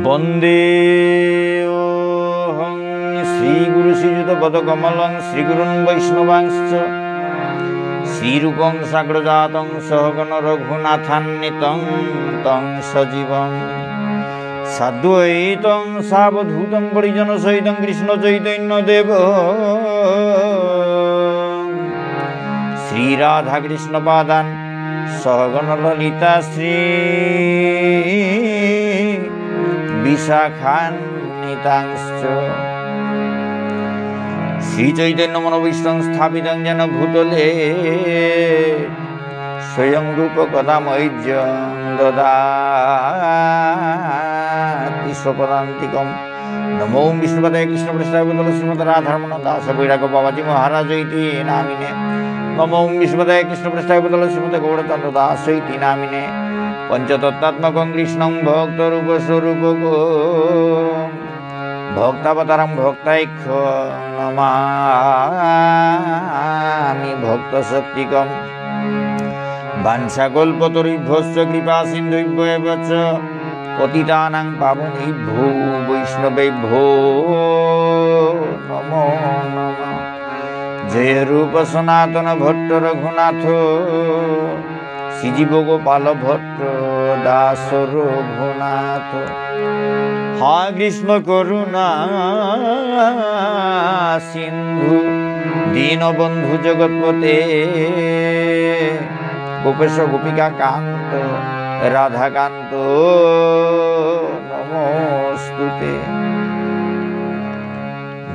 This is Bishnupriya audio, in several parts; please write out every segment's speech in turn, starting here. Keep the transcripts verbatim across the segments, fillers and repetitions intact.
বন্দেহং শ্রীগুরু শ্রীযুত পদকমলং শ্রীগুরুন বৈষ্ণবাংশ্চ শ্রীরূপং সাগ্রজাতং সহগণ রঘুনাথান্বিতং তং সজীবং সাদ্বৈতং সাবধূতং পরিজন সহিতং কৃষ্ণ চৈতন্য দেব শ্রী রাধাকৃষ্ণ পাদান সহগণ ললিতা শ্রী বিশাখান্বিতাংশ্চ। শ্রী চৈতন্য মনোভীষ্টং স্থাপিতং যেন ভূতলে স্বয়ং রূপ কদা মহ্যং দদাতি স্বপদান্তিকম। নমো ওঁ বিষ্ণুপাদায় কৃষ্ণপ্রেষ্ঠায় ভূতলে শ্রীমতে রাধারমণ দাস বৈরাগ্য বাবাজি মহারাজ ইতি নামিনে। নমো ওঁ বিষ্ণুপাদায় কৃষ্ণপ্রেষ্ঠায় ভূতলে শ্রীমতে গৌরচন্দ্র দাস ইতি নামিনে। পঞ্চতত্ত্বাত্মকং কৃষ্ণং ভক্তরূপস্বরূপকং ভক্তাবতারং ভক্তাখ্যং নমামি ভক্তশক্তিকম্। বাঞ্ছাকল্পতরুভ্যশ্চ কৃপাসিন্ধুভ্য এব চ পতিতানাং পাবনেভ্যো বৈষ্ণবেভ্যো নমো নমঃ। জয় রূপ সনাতন ভট্ট রঘুনাথ, শ্রীজীব গোপাল ভট্ট দাস রঘুনাথ। হা কৃষ্ণ করুণা সিন্ধু দীনবন্ধু জগৎপতে, গোপেশ গোপিকা কান্ত রাধাকান্ত নমোস্তুতে।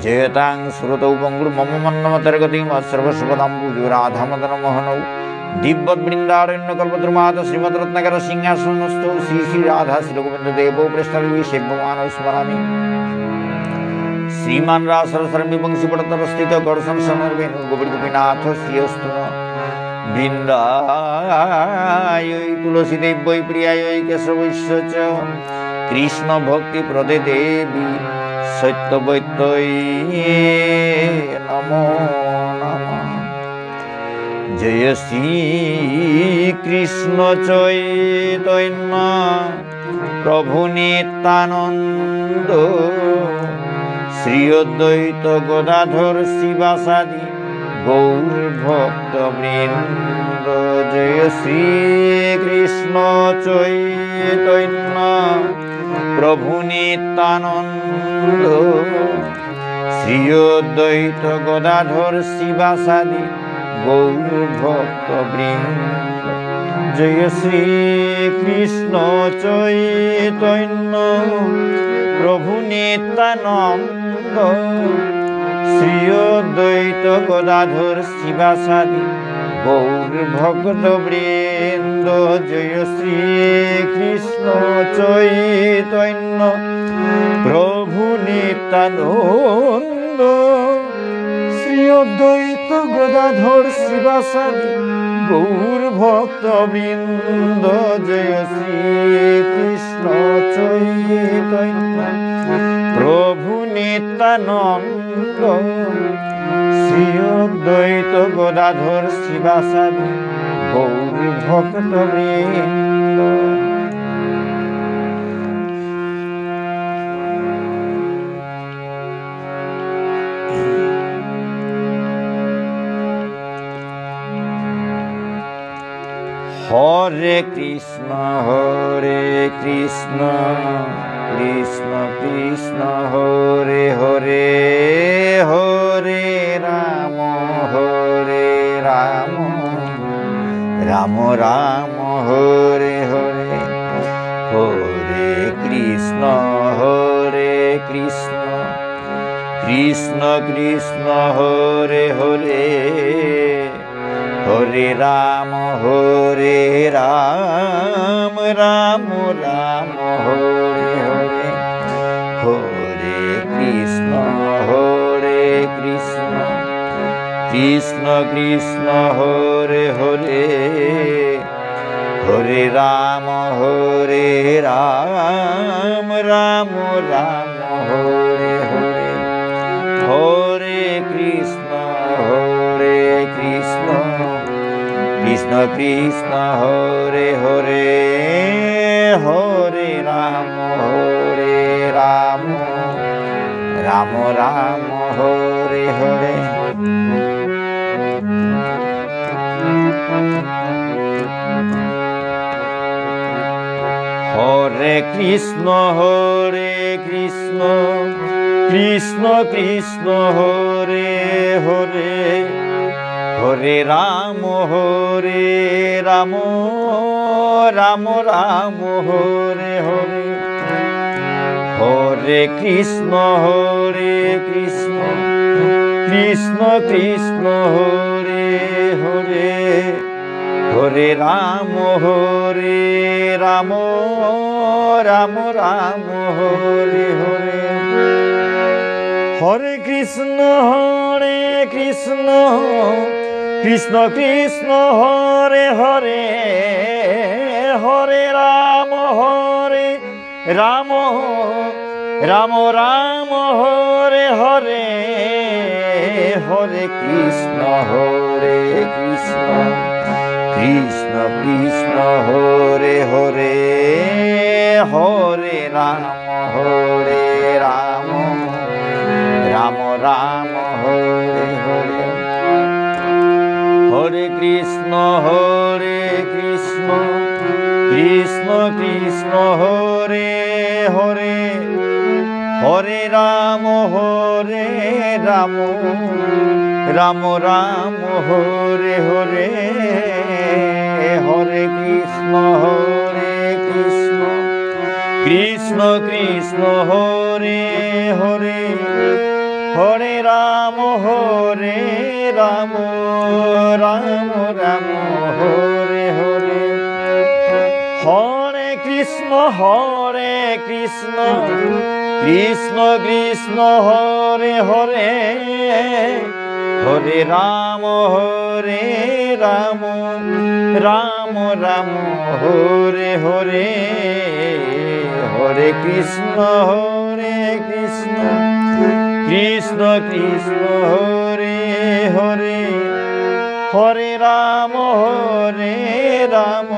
জয়তাং সুরতৌ পঙ্গোর্মম মন্দমতের্গতী মৎসর্বস্বপদাম্ভোজৌ রাধামদনমোহনৌ। দীব্যদ্বৃন্দারণ্যকল্পদ্রুমাধঃ শ্রীমদ্রত্নাগারসিংহাসনস্থৌ শ্রী শ্রী রাধা শ্রীল গোবিন্দ দেবৌ প্রেষ্ঠালীভিঃ সেব্যমানৌ স্মরামি। শ্রীমান্ রাসরসারম্ভী বংশীবটতটস্থিতঃ কর্ষন্ বেণুস্বনৈর্গোপীর্গোপীনাথঃ শ্রিয়েঽস্তু নঃ। বৃন্দায়ৈ তুলসীদেব্যৈ প্রিয়ায়ৈ কেশবস্য চ। কৃষ্ণভক্তিপ্রদে দেবী সত্যবত্যৈ নমো নমঃ। জয় শ্রীকৃষ্ণ চৈতন্য প্রভু নিত্যানন্দ, শ্রী অদ্বৈত গদাধর শ্রীবাসাদি গৌর ভক্তবৃন্দ। জয় শ্রীকৃষ্ণ চৈতন্য প্রভু নিত্যানন্দ, শ্রী অদ্বৈত গদাধর শ্রীবাসাদি গৌর ভক্তবৃন্দ। জয় শ্রীকৃষ্ণ চৈতন্য প্রভু নিত্যানন্দ, শ্রী অদ্বৈত গদাধর শ্রীবাসাদি গৌর ভক্তবৃন্দ। জয় শ্রীকৃষ্ণ চৈতন্য প্রভু নিত্যানন্দ, শ্রী অদ্বৈত গদাধর শ্রীবাসাদি গৌর ভক্তবৃন্দ। জয় শ্রীকৃষ্ণ চৈতন্য প্রভু নিত্যানন্দ, শ্রী অদ্বৈত গদাধর শ্রীবাসাদি গৌর ভক্তবৃন্দ। হরে কৃষ্ণ, হরে কৃষ্ণ, কৃষ্ণ কৃষ্ণ, হরে হরে, হরে রাম, হরে রাম, রাম রাম, হরে হরে। হরে কৃষ্ণ, হরে কৃষ্ণ, কৃষ্ণ কৃষ্ণ, হরে হরে, হরে রাম, হরে রাম, রাম রাম, হরে হরে। হরে কৃষ্ণ, হরে কৃষ্ণ, কৃষ্ণ কৃষ্ণ, হরে হরে, হরে রাম, হরে রাম, রাম রাম, হরে হরে। হরে কৃষ্ণ, হরে কৃষ্ণ, কৃষ্ণ কৃষ্ণ, হরে হরে, হরে রাম, হরে রাম রাম হরে হরে। হরে কৃষ্ণ হরে কৃষ্ণ, কৃষ্ণ কৃষ্ণ হরে হরে, হরে রাম হরে রাম, রাম রাম হরে হরে। হরে কৃষ্ণ হরে কৃষ্ণ, কৃষ্ণ কৃষ্ণ হরে হরে, হরে রাম হরে রাম, রাম রাম হরে হরে। হরে কৃষ্ণ হরে কৃষ্ণ, কৃষ্ণ কৃষ্ণ হরে হরে, হরে রাম হরে রাম, রাম রাম হরে হরে, হরে কৃষ্ণ হরে কৃষ্ণ, কৃষ্ণ কৃষ্ণ হরে হরে, হরে রাম হরে রাম, রাম রাম হরে হরে। হরে কৃষ্ণ হরে কৃষ্ণ, কৃষ্ণ কৃষ্ণ হরে হরে, হরে রাম হরে রাম, রাম রাম হরে হরে। হরে কৃষ্ণ হরে কৃষ্ণ, কৃষ্ণ কৃষ্ণ হরে হরে, হরে রাম হরে রাম, রাম রাম হরে হরে। হরে কৃষ্ণ হরে কৃষ্ণ, কৃষ্ণ কৃষ্ণ হরে হরে, হরে রাম হরে রাম, রাম রাম হরে হরে। হরে কৃষ্ণ হরে কৃষ্ণ, কৃষ্ণ কৃষ্ণ হরে হরে, হরে রাম হরে রাম,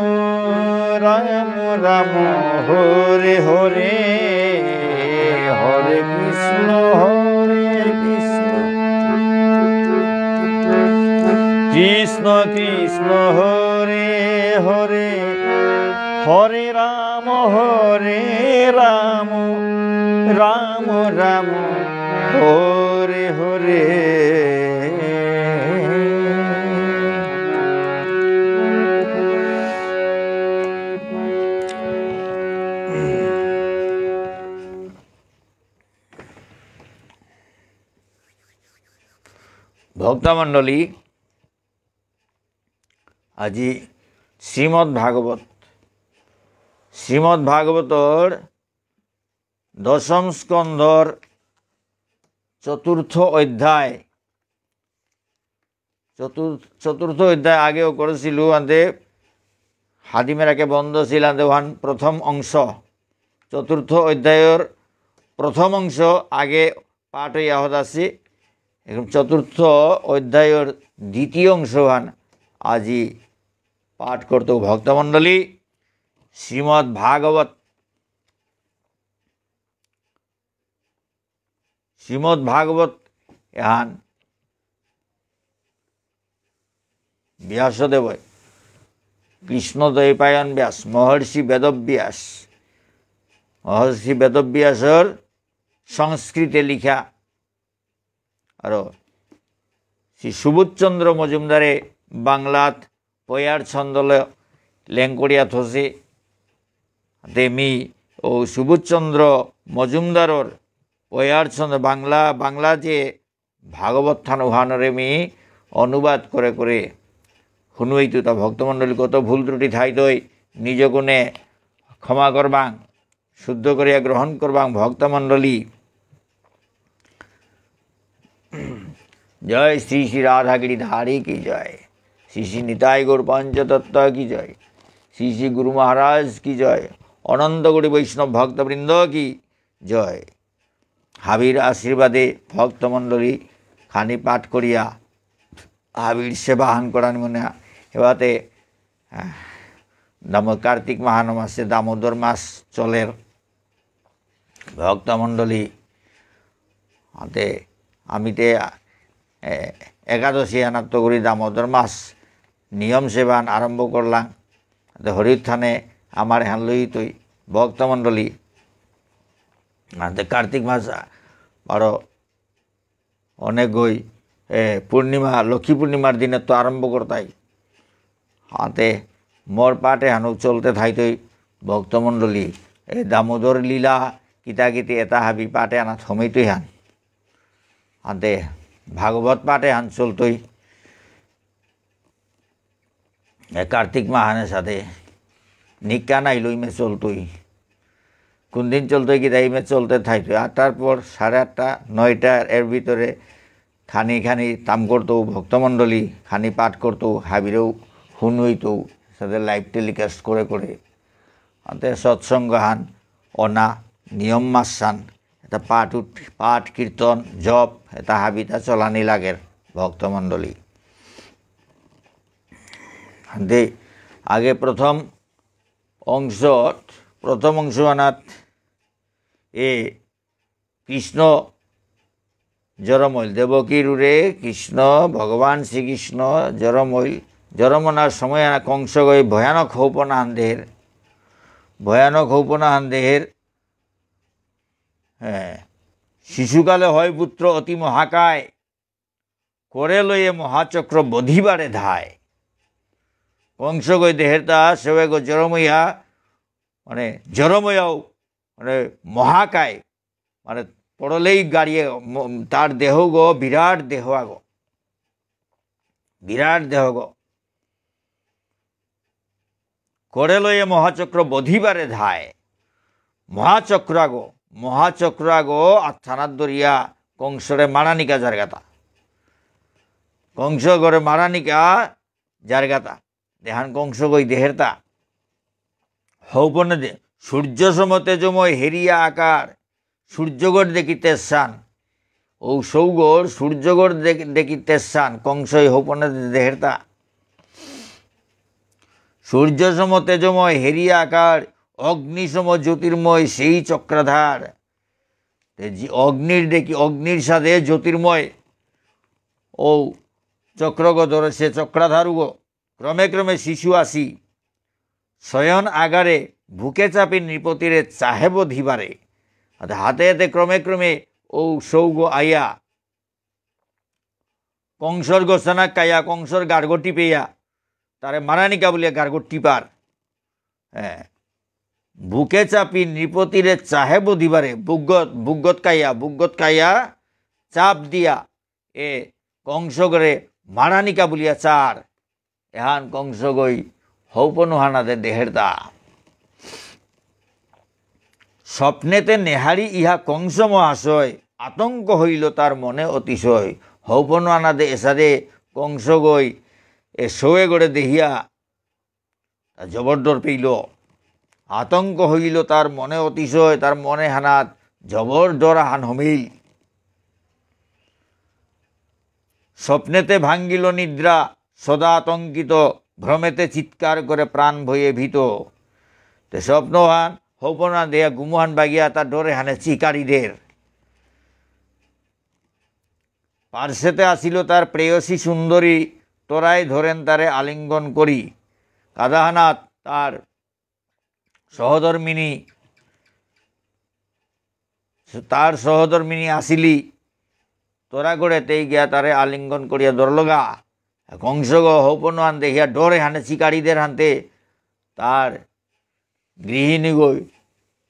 রাম রাম হরে হরে। হরে কৃষ্ণ হরে কৃষ্ণ, কৃষ্ণ কৃষ্ণ হরে হরে, হরে রাম হরে রাম, রাম রাম হরে হরে। ভক্তমণ্ডলী, আজি শ্রীমদ্ ভাগবত, শ্রীমদ্ ভাগবতর দশম স্কন্ধর চতুর্থ অধ্যায়, চতুর্থ, চতুর্থ অধ্যায় আগেও করেছিল, আনতে হাদিমেরাকে বন্ধ ছিল, আনতে ওহান প্রথম অংশ, চতুর্থ অধ্যায়র প্রথম অংশ আগে পাঠ হইয়া হত আছে। এখন চতুর্থ অধ্যায়র দ্বিতীয় অংশহান আজি পাঠ করত ভক্তমণ্ডলী। শ্রীমদ্ ভাগবত, শ্রীমদ্ ভাগবত এহান ব্যাসদেব, কৃষ্ণদ্বৈপায়ন ব্যাস, মহর্ষি বেদব্যাস, মহর্ষি বেদব্যাসর সংস্কৃতে লিখা। আর শ্রী সুবোধচন্দ্র মজুমদারে বাংলাত পয়ার ছন্দলে লেংকরিয়া থসে। তে মি ও সুবোধচন্দ্র মজুমদারর পয়ার ছন্দ বাংলা, বাংলা যে ভাগবত থান উহানরে মি অনুবাদ করে করে হুনুইতু। তা ভক্তমণ্ডলী কত ভুল ত্রুটি থাইতই নিজ গুণে ক্ষমা করবাং, শুদ্ধ করিয়া গ্রহণ করবাং ভক্তমণ্ডলী। জয় শ্রী শ্রী রাধা গিরিধারী কি জয়, শ্রী শ্রী নিতাই গৌর পঞ্চতত্ত্ব কি জয়, শ্রী শ্রী গুরু মহারাজ কি জয়, অনন্ত কোটি বৈষ্ণব ভক্তবৃন্দ কি জয়। হাবির আশীর্বাদে ভক্তমণ্ডলী খানি পাঠ করিয়া হাবির সেবাহান করানি মনে। এবাতে, আহ, দামো-, কার্তিক মাহান মাসে দামোদর মাস চলের। ভক্তমণ্ডলী, আতে আমি তে, এ, একাদশী আনাত্ত করি দামোদর মাস নিয়ম সেবান আরম্ভ করলাম। আতে হরিউত্থানে আমার এহান লইতই ভক্তমণ্ডলী। আতে কার্তিক মাস বারো অনেক গই, এ, পূর্ণিমা, লক্ষ্মী পূর্ণিমার দিনে তো আরম্ভ করতাই। হাতে মোর পাঠ এহানও চলতে থাইতই ভক্তমণ্ডলী। এ দামোদর লীলা কিতা কিতি এতা হাবি পাঠ এহানাত হমেইতই হান। হাতে ভাগবত পাঠ এহান চলতই। এ কার্তিক মাহানে সাথে নিকা নাইলো ইমে চলতই। কোন দিন চলতই কিতা ইমে চলতে থাইতই। আটটার পর সাড়ে আটটা, নয়টার এর ভিতরে খানি খানি তাম করতো ভক্তমণ্ডলী, খানি পাঠ করতো, হাবিরেও হুনুইতো, সাথে live telecast করে করে। আতে সৎসঙ্গহান অনা নিয়ম মাসান, এটা পাঠ উঠ-, পাঠ, কীর্তন, জপ, এটা হাবিতা চলানি লাগের ভক্তমণ্ডলী। দে, আগে প্রথম অংশ, প্রথম অংশ আনাত এ কৃষ্ণ জরমইল, দেবকীর উরে কৃষ্ণ, ভগবান শ্রীকৃষ্ণ জরমইল, জরমনার সময় আনা কংসগই ভয়ানক হৌপনা হান দেহের, ভয়ানক হৌপনা হান দেহের। হ্যাঁ, শিশুকালে হয় পুত্র অতি মহাকায়, করে লয়ে মহাচক্র বধিবারে ধায়। কংসগই দেহেরতা সেবেগ জরমইয়া, মানে জরমইয়াও, মানে মহাকায়, মানে পড়লেই গাড়িয়ে ম-, তার দেহগ বিরাট দেহ আগ, বিরাট দেহগ। করে লয়ে মহাচক্র বধিবারে ধায়। মহাচক্রাগ, মহাচক্রাগ আতহানাত ধরিয়া কংসরে মারানিকা যারগাতা। কংসগরে মারানিকা যারগাতা। দেহান কংসগই দেহেরতা। হৌপনে দে, সূর্য সম তেজময় হেরিয়া আকার, সূর্যগর দেখি তেজসান। ও সৌগর সূর্যগর দে-, দেখি তেজসান, কংসই হৌপনে দে-, দেহেরতা। সূর্য সম তেজময় হেরিয়া আকার, অগ্নি সম জ্যোতির্ময় সেই চক্রাধার। তে জি-, অগ্নির দেখি, অগ্নির সাথে জ্যোতির্ময় ও চক্রগ ধরে সে চক্রাধারুগ। ক্রমে ক্রমে শিশু আসি, শয়ন আগারে বুকে চাপি নৃপতিরে চাহে বধিবারে। অর্থাৎ হাতে হাতে ক্রমে ক্রমে ও সৌগ আয়া কংসর গোসানা কায়া কংসর গার্গ টিপেয়া তারে মারানিকা বুলিয়া গার্গ টিপার। হ্যাঁ। বুকে চাপি নৃপতিরে চাহে বধিবারে, বুকগত, বুকগত কায়া, বুকগত কায়া চাপ দিয়া এ কংসগরে মারানিকা বুলিয়া চার। এহান কংসগই হৌপনু হানাদে দেহেরতা। স্বপ্নেতে নেহারি ইহা কংস মহাশয়, আতঙ্ক হইল তার মনে অতিশয়। হৌপনু হানাদে এসাদে কংসগই এ সৌগরে দেহিয়া তা জবর ডর পেইল। আতঙ্ক হইল তার মনে অতিশয়, তার মনে হানাত জবর ডর আহান হমিল। স্বপ্নেতে ভাঙ্গিল নিদ্রা, সদা আতঙ্কিত, ভ্রমেতে চিৎকার করে প্রাণ ভয়ে ভীত। তে স্বপ্নহান, হৌপনা দেয়া গুমহান বাগিয়া তার ডরে হানে চিকারি দের। পার্শ্বেতে আসিল তার প্রেয়সী সুন্দরী, ত্বরায় ধরেন তারে আলিঙ্গন করি। কাদাহানাত তার সহধর্মিনী, তার সহধর্মিনী আসিলি, ত্বরা করে তেই গিয়া তারে আলিঙ্গন করিয়া ধরলগা। কংসগ হৌপনহান দেখিয়া ডরে হানে চিকারিদের হানতে তার গৃহিণীগই,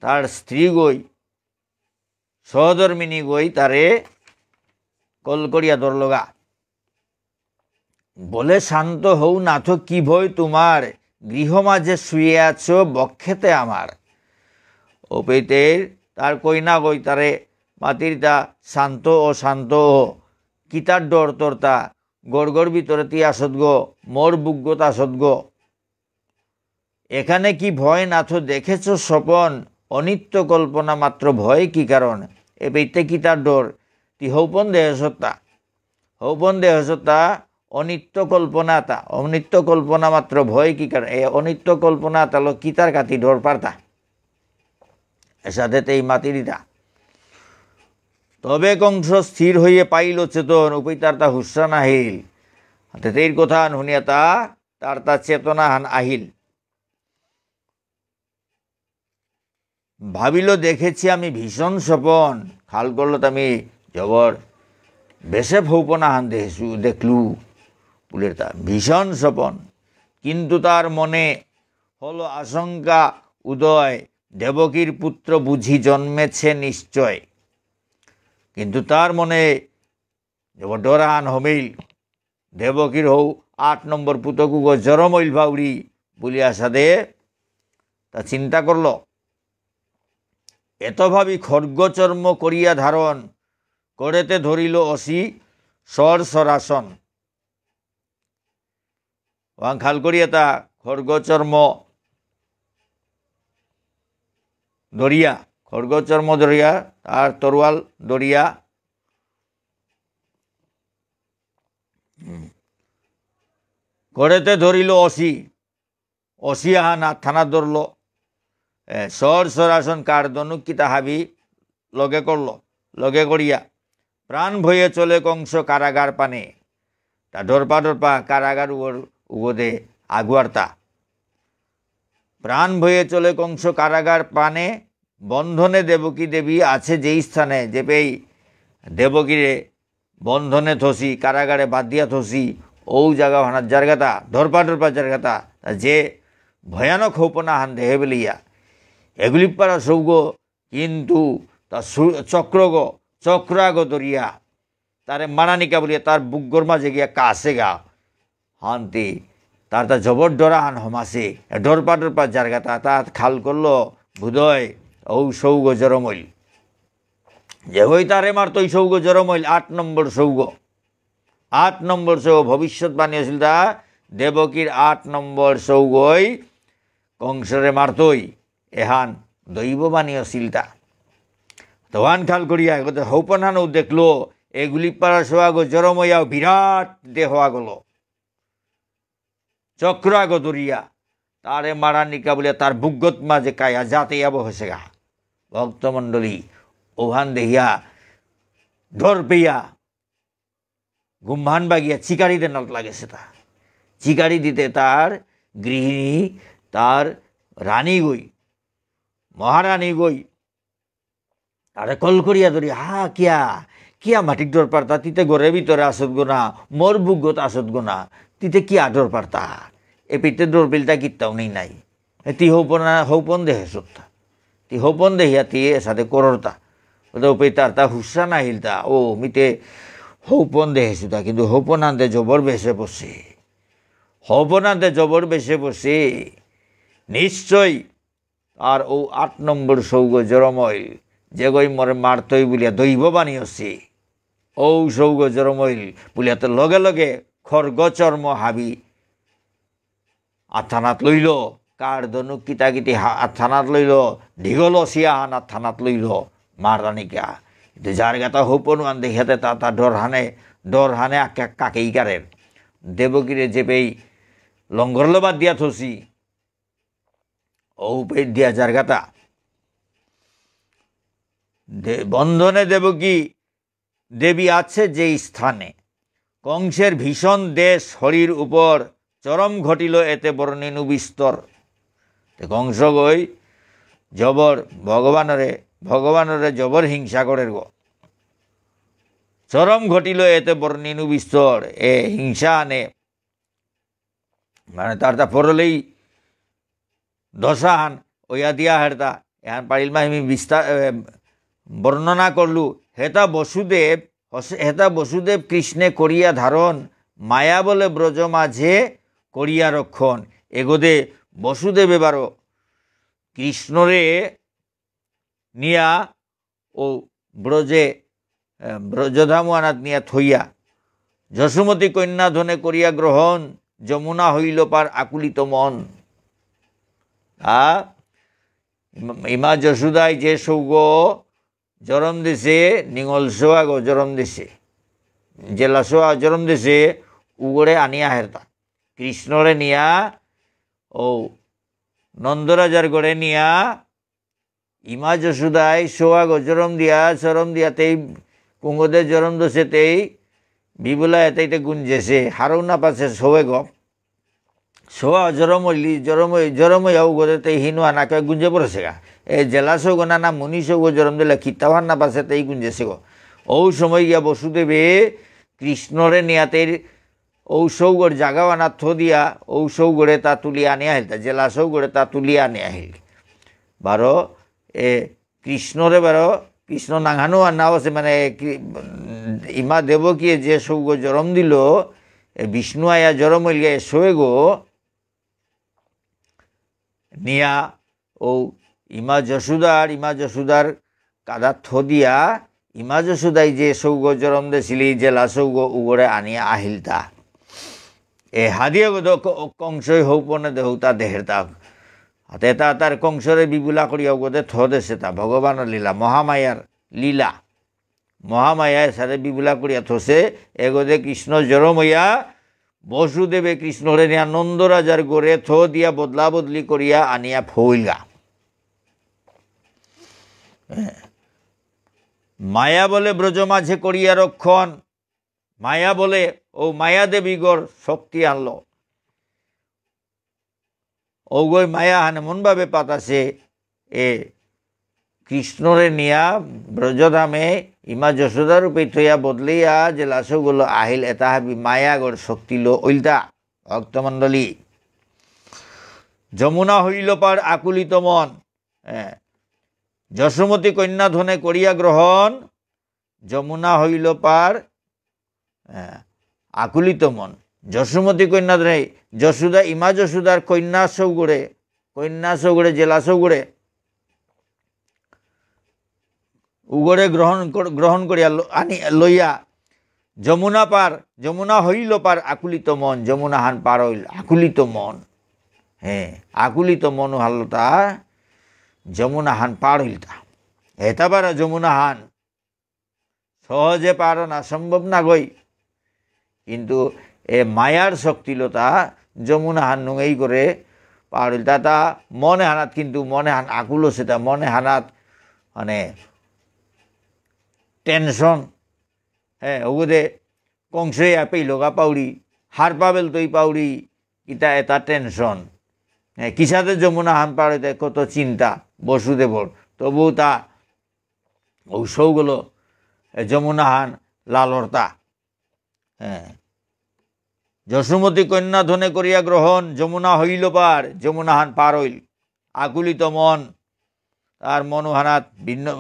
তার স্ত্রীগই, সহধর্মিনীগই তারে কল করিয়া ধরলগা। বলে, "শান্ত হও নাথ, কি ভয় তোমার? গৃহ মাঝে শুয়ে আছো বক্ষেতে আমার।" ও পেইতের তার কইনাগই তারে মাতিরতা, "শান্ত ও, শান্ত ও, কিতার ডর তোরতা? গড়গড় ভিতরে তি আসত গো, মোর বুকগত আসত গো।" এখানে কি ভয় নাথ দেখেছ স্বপন, অনিত্য কল্পনা মাত্র ভয় কি কারণ? এ পেইতে কিতার ডর? তি হৌপন দেহসত্তা। হৌপন দেহসত্তা অনিত্য কল্পনাতা। অনিত্য কল্পনা মাত্র ভয় কি কারণ? এ অনিত্য কল্পনাতালো কিতার কাতি ডর পারতা? এসাদে তেই মাতিরিতা। তবে কংস স্থির হইয়া পাইল চেতন, উপেই তার তা হুশহান আহিল। তেতেইর কথা হুনিয়া তা, তার তা চেতনা হান আহিল। ভাবিল, "দেখেছি আমি ভীষণ স্বপন।" খাল করল তো আমি জবর বেশে ফৌপনা হান দেখেছু, দেখলু। বুলের তা ভীষণ স্বপন। কিন্তু তার মনে হলো আশঙ্কা উদয়, দেবকীর পুত্র বুঝি জন্মেছে নিশ্চয়। কিন্তু তার মনে জবর ডরান হমিল, দেবকীর হৌ আট নম্বর পুতকুগ জরমইল ভাউরি বুলিয়া সাদে তা চিন্তা করল। এত ভাবি খড়গ চর্ম করিয়া ধারণ, করেতে ধরিল অসি সর সরাসন। ওয়াং খাল করিয়া তা খড়গ চর্ম ধরিয়া, খড়গ চর্ম ধরিয়া, আর তরোয়াল ধরিয়া, হুম। করেতে ধরিল অসি, অসি আহান আতহানাত ধরল। এ, সর সরাসন কার ধনুক কিতা হাবি লগে করল, লগে করিয়া। প্রাণ ভয়ে চলে কংস কারাগার পানে। তা ডরপা ডরপা কারাগার উগর উগদে আগুয়ারতা। প্রাণ ভয়ে চলে কংস কারাগার পানে, বন্ধনে দেবকী দেবী আছে যেই স্থানে, যেপেই দেবকীরে বন্ধনে থসি, কারাগারে বান্ধিয়া থসি, ঔ জাগা হানাত যারগাতা, ডরপা ডরপা যারগাতা, তা যে ভয়ানক হৌপনা হান দেহে বেলিয়া। এগুলিপারা সৌগ কিন্তু তা সু-, চক্রগ, চক্রাগ ধরিয়া, তারে মারানিকা বুলিয়া তার বুকগর মাঝে গিয়া কাছেগা। হান্তি, তার তা জবর ডরা হান হমাসে, ডরপা ডরপা যারগাতা, তা খাল করল, বুধয়, ঔ সৌগ জরমইল। যে হই তারে মারতই সৌগ জরমইল, আট নম্বর সৌগ। আট নম্বর সৌগ, ভবিষ্যৎবাণী আছিল তা, দেবকীর আট নম্বর সৌগই কংসরে মারতই, এহান দৈববাণী আছিল তা। তহান খাল করিয়া, এগোতে হৌপনহানও দেখলো, এগুলি পারা সৌগ জরমইয়াও বিরাট দেহ আগলো। চক্র আগ ধরিয়া, তারে মারানিকা বুলিয়া তার বুকগত মাঝে কায়া যাতে যাব হয়েছে গা। ভক্তমণ্ডলী, ওহান দেহিয়া, ডর পেয়া, গুম্হান বাগিয়া চিকারি দেনাত লাগেছে তা। চিকারি দিতে তার গৃহিণী, তার রানী গই, মহারানী গই, তারে কল করিয়া ধরি, "হা, কিয়া? কিয়া মাটিক ডর পারতা? তিতে ঘরে ভিতরে আসত গো না, মোর বুকগত আসত গো না, তিতে কিয়া ডর পারতা? এপিতে ডর পিলতা কিত্তাও নেই নাই। এ তি হৌপনা, হৌপন দেহে সত্তা। তি হৌপন দেহিয়া তি এসাদে কররতা।" ওটা উপে তার তা হুসা না হিলতা। ও, মিতে হৌপন দেহে সুতা, কিন্তু হৌপন আনতে জবর বেশে বসে। হৌপন আনতে জবর বেশে বসে। নিশ্চয় আর ও আট নম্বর সৌগ জরমইল, যেগই মরে মারতই বুলিয়া দৈববাণী আছে। ও সৌগ জরমইল বুলিয়া তো লগে লগে খড়গ চর্ম হাবি আতহানাত লইল, কার ধনুক কিতা কিতি হা-, আতহানাত লইল, দীঘল অসিয়াহান আতহানাত লইল, মারানিকা। কিন্তু যার গাতা হৌপনুয়ান দেখাতে তা তা ডরহানে, ডরহানে আকে কাকেই কারের। দেবকীরে যেপেই লঙ্গরলো বাদ দিয়া থসি, ঔপেই দিয়া যারগাতা। দে-, বন্ধনে দেবকী দেবী আছে যেই স্থানে। কংসের ভীষণ দ্বেষ হরির উপর, চরম ঘটিল এতে বর্ণিনু বিস্তর। তে কংস গই জবর ভগবানরে, ভগবানরে জবর হিংসা করের গো। চরম ঘটিল এতে বর্ণিনু বিস্তর, এ হিংসা আনে মানে, তার তা পরলেই দশাহান ওয়া দিয়া হেরতা, এহান পারিল মা আমি বিস্তার, এ, বর্ণনা করলু। হেতা বসুদেব, হস-, হেতা বসুদেব কৃষ্ণে করিয়া ধারণ, মায়া বলে ব্রজ মাঝে করিয়া রক্ষণ। এগোদে বসুদেব এবারও কৃষ্ণরে নিয়া ও ব্রজে, এ, ব্রজধামহানাত নিয়া থইয়া, যশোমতী কন্যা ধনে করিয়া গ্রহণ, যমুনা হইল পার আকুলিত মন। আ, ইমা, ইমা যশোদায় যে সৌগ জরম দিছে, নিঙল সোয়াগ জরম দিছে, জেলা সোয়া জরম দিছে, উগরে আনিয়া হেরতা। কৃষ্ণরে নিয়া, ও নন্দরাজার গড়ে নিয়া, ইমা যশোদায় সোয়াগ জরম দিয়া, জরম দিয়া তেই কুঙগদে জরম দেসে তেই বিবুলা এতাইতে গুঞ্জেসে, হারৌ না পাসে সৌগো। সৌগো জরম ইলি, জরম, জরম ইয়া উগরে তেই হিনু আনাকে গুঞ্জে পড়েসেগা। এ জেলা সৌগো না, না মুনি সৌগো জরম দিলে কিতাও হার না পাসে তেই গুঞ্জেসেগো। ঔ সময় গিয়া বসুদেবে কৃষ্ণরে নিয়াতেই ঔ সৌগর জাগাহানাত থদিয়া, ঔ সৌগরে তা তুলি আনি আহিলতা, জেলা সৌগরে তা তুলি আনি আহিল। বারো, এ, কৃষ্ণরে বারো, কৃষ্ণ নাঙহানউ আনা আছে, মানে, কি, ইমা দেবকীয়ে যে সৌগ জরম দিল, এ, বিষ্ণু আয়া জরম হইল গিয়া এ সৌগ, নিয়া ও ইমা যশোদার, ইমা যশোদার কাদাত থদিয়া, ইমা যশোদাই যে সৌগ জরম দেসিলি, জেলা সৌগ উগরে আনিয়া আহিলতা। এ হাদিয়ে গদ ক-, কংসই হৌপনে দেহৌতা দেহেরতা। হাতে তা তার কংসরে বিবুলা করিয়া উগদে থদেসেতা। ভগবানর লীলা, মহামায়ার লীলা। মহামায়া এসারে বিবুলা করিয়া থসে, এগদে কৃষ্ণ জরম হইয়া, বসুদেবে কৃষ্ণরে নিয়া নন্দ রাজার গরে থদিয়া বদলা বদলি করিয়া আনিয়া ফইলগা। মায়া বলে ব্রজ মাঝে করিয়া রক্ষণ, মায়া বলে ও মায়া দেবীগর শক্তি আনলো। ঔগই মায়া হান এমনভাবে পাতাসে, এ কৃষ্ণরে নিয়া ব্রজধামে ইমা যশোদা রূপে থইয়া বদলিয়া জেলা সৌগলো আহিল, এতা হাবি মায়াগর শক্তিলো ইলতা। ভক্তমণ্ডলী, যমুনা হইল পার আকুলিত মন, এ, যশোমতী কন্যা ধনে করিয়া গ্রহণ, যমুনা হইল পার, এ, আকুলিত মন। যশোমতী কন্যা ধরে, যশোদা, ইমা যশোদার কন্যা সৌগরে, কন্যা সৌগরে, জেলা সৌগরে, উগরে গ্রহণ কর-, গ্রহণ করিয়া ল-, আনি, লইয়া যমুনা পার, যমুনা হইল পার আকুলিত মন, যমুনা হান পার হইল আকুলিত মন। হ্যাঁ, আকুলিত মন হালতা যমুনা হান পার হইলতা। এতা বারো যমুনা হান সহজে পার না, সম্ভব না গই। কিন্তু এ মায়ার শক্তিলতা যমুনা হান নুঙেই করে পার হইল। তা, তা মনে হানাত কিন্তু মনে হান আকুল আছে, তা মনে হানাত মানে টেনশন। হ্যাঁ, ওগুদে কংসে আপেই লগা পাউরি, হার পাবেল তৈ পাউরি, ইতা এটা টেনশন। হ্যাঁ, কিসাদে যমুনা হান পার হইতে কত চিন্তা বসুদেবর। তবু তা ঔ সৌগলো, এ, যমুনাহান লালরতা। হ্যাঁ। যশোমতী কন্যা ধনে করিয়া গ্রহণ, যমুনা হইল পার, যমুনাহান পার হইল। আকুলিত মন, তার মনোহানাত ভিন্ন,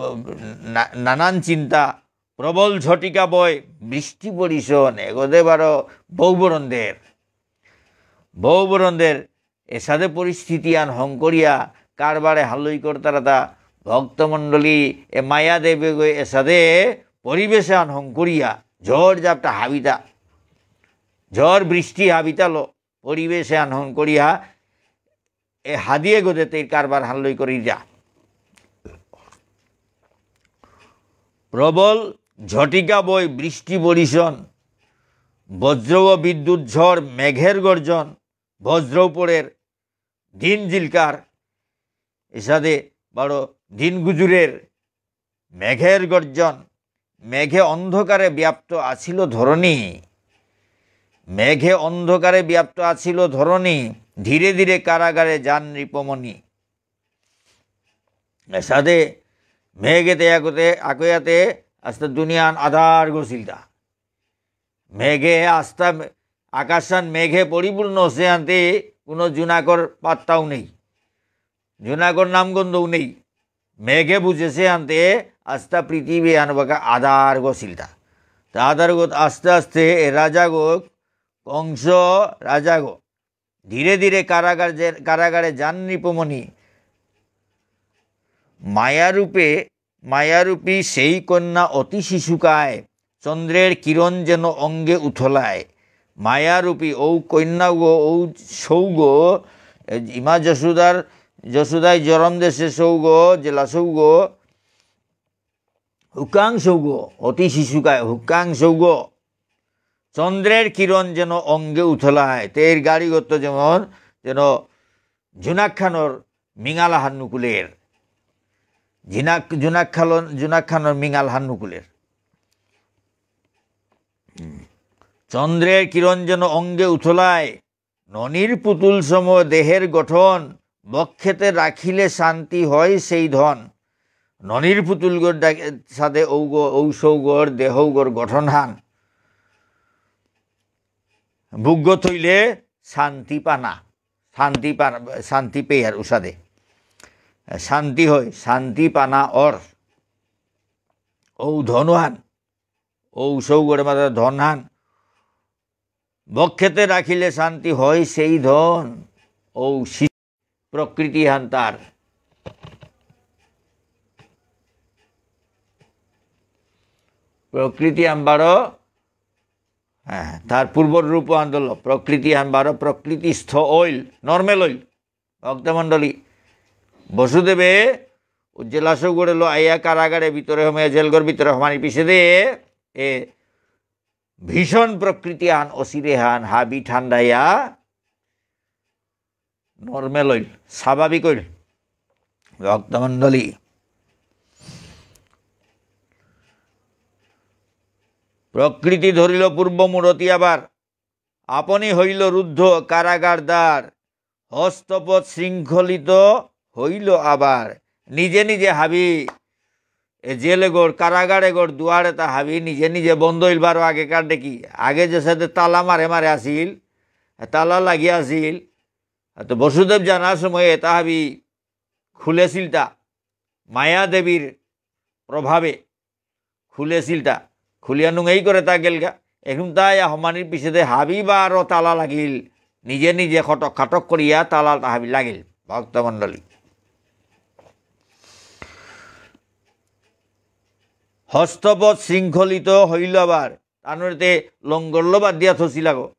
না-, নানান চিন্তা, প্রবল ঝটিকা বয়, বৃষ্টি বরিশন, এগোদে বারো বৌবরণদের। বৌবরণদের এসাদে পরিস্থিতি আন হংকরিয়া কারবারে হালই করতারাতা ভক্তমণ্ডলী, এ মায়া দেবে গো এসাদে পরিবেশ আন হংকরিয়া ঝড় ঝাপটা হাবিতা, ঝড় বৃষ্টি হাবিতালো পরিবেশ আন হংকরিয়া এ হাদিয়ে গদে তেই কারবার হালই করি যা। প্রবল ঝটিকা বয় বৃষ্টি বরিশন, বজ্র ও বিদ্যুৎ ঝড় মেঘের গর্জন, বজ্র পড়ের, দিন জিলকার, এসাদে বারো দিন গুজুরের, মেঘের গর্জন, মেঘে অন্ধকারে ব্যাপ্ত আছিল ধরণী, মেঘে অন্ধকারে ব্যাপ্ত আছিল ধরণী, ধীরে ধীরে কারাগারে যান নৃপমণি। এসাদে মেঘেতে আকতে, আকয়াতে আস্তা দুনিয়ান আধার গছিলতা। মেঘে আস্তা মে-, আকাশহান মেঘে পরিপূর্ণ অসে আনতে কোনো জুনাকর পাত্তাও নেই। জুনাকর নামগন্ধও নেই। মেঘে বুঝেসে আনতে আস্তা পৃথিবী আনবাকা আধার গছিলতা। তা আধার গত আস্তে আস্তে এ রাজাগো, কংস রাজাগো, ধীরে ধীরে কারাগার যে, কারাগারে যান নৃপমণি। মায়ারূপে, মায়ারূপী সেই কন্যা অতি শিশুকায়, চন্দ্রের কিরণ যেন অঙ্গে উথলায়। মায়ারূপী ঔ কন্যাগো, ঔ সৌগো, এ, ইমা যশোদার, যশোদায় জরম দেসে সৌগো, জেলা সৌগো, হুকাং সৌগ, অতি শিশুকায় হুকাং সৌগ। চন্দ্রের কিরণ যেন অঙ্গে উথলায়। তের গারিগত যেমন যেন জুনাকহানর মিঙালহান নুকুলের। জিনাক-, জুনাকহালন-, জুনাকহানর মিঙালহান নুকুলের। চন্দ্রের কিরণ যেন অঙ্গে উথলায়, ননির পুতুল সম দেহের গঠন, বক্ষেতে রাখিলে শান্তি হয় সেই ধন। ননির পুতুলগর ডা-, সাদে ঔগ-, ঔসৌগর দেহৌগর গঠনহান বুকগ থইলে শান্তি পানা, শান্তি পানা, শান্তি পেয়ার উসাদে। শান্তি হয়, শান্তি পানা অর। ঔ ধনহান, ঔসৌগরে মাতা ধনহান। বক্ষেতে রাখিলে শান্তি হয় সেই ধন। ঔ সি-, প্রকৃতিহান তার। প্রকৃতিহান বারো, হ্যাঁ, তার পূর্ব রূপ আন্দোলন। প্রকৃতিহান বারো প্রকৃতিস্থ অইল, normal অইল। ভক্তমণ্ডলী, বসুদেবে ঔ জেলাসৌগরে লো আইয়া কারাগারে ভিতরে হমে, জেলগর ভিতরে হমানি পিছে দে, এ ভীষণ প্রকৃতিহান অসিরেহান হাবি ঠান্ডাইয়া normal অইল, স্বাভাবিক অইল। ভক্তমণ্ডলী, প্রকৃতি ধরিল পূর্ব মূরতি আবার, আপনি হইল রুদ্ধ কারাগার দ্বার, হস্তপদ শৃঙ্খলিত হইল আবার। নিজে নিজে হাবি, এ জেল এগর, কারাগার এগর দুয়ার এতা হাবি নিজে নিজে বন্ধ হইল বারো আগেকার দেখি। আগে যে সাথে তালা মারে মারে আসিল, তালা লাগিয়া আসিল। আর তো বসুদেব জানার সময় এতা হাবি খুলেসিলতা, মায়া দেবীর প্রভাবে খুলেসিলতা, খুলিয়া নুঙেই করে তা গেলগা। এখন তাই হমানির পিছেদে হাবি বারো তালা লাগিল, নিজে নিজে খটক খাটক করিয়া তালা তা হাবি লাগিল। ভক্তমণ্ডলী, হস্তপদ শৃঙ্খলিত হইল আবার, তানুরেতে লঙ্গরলো বাদ দিয়া থসিলাগো।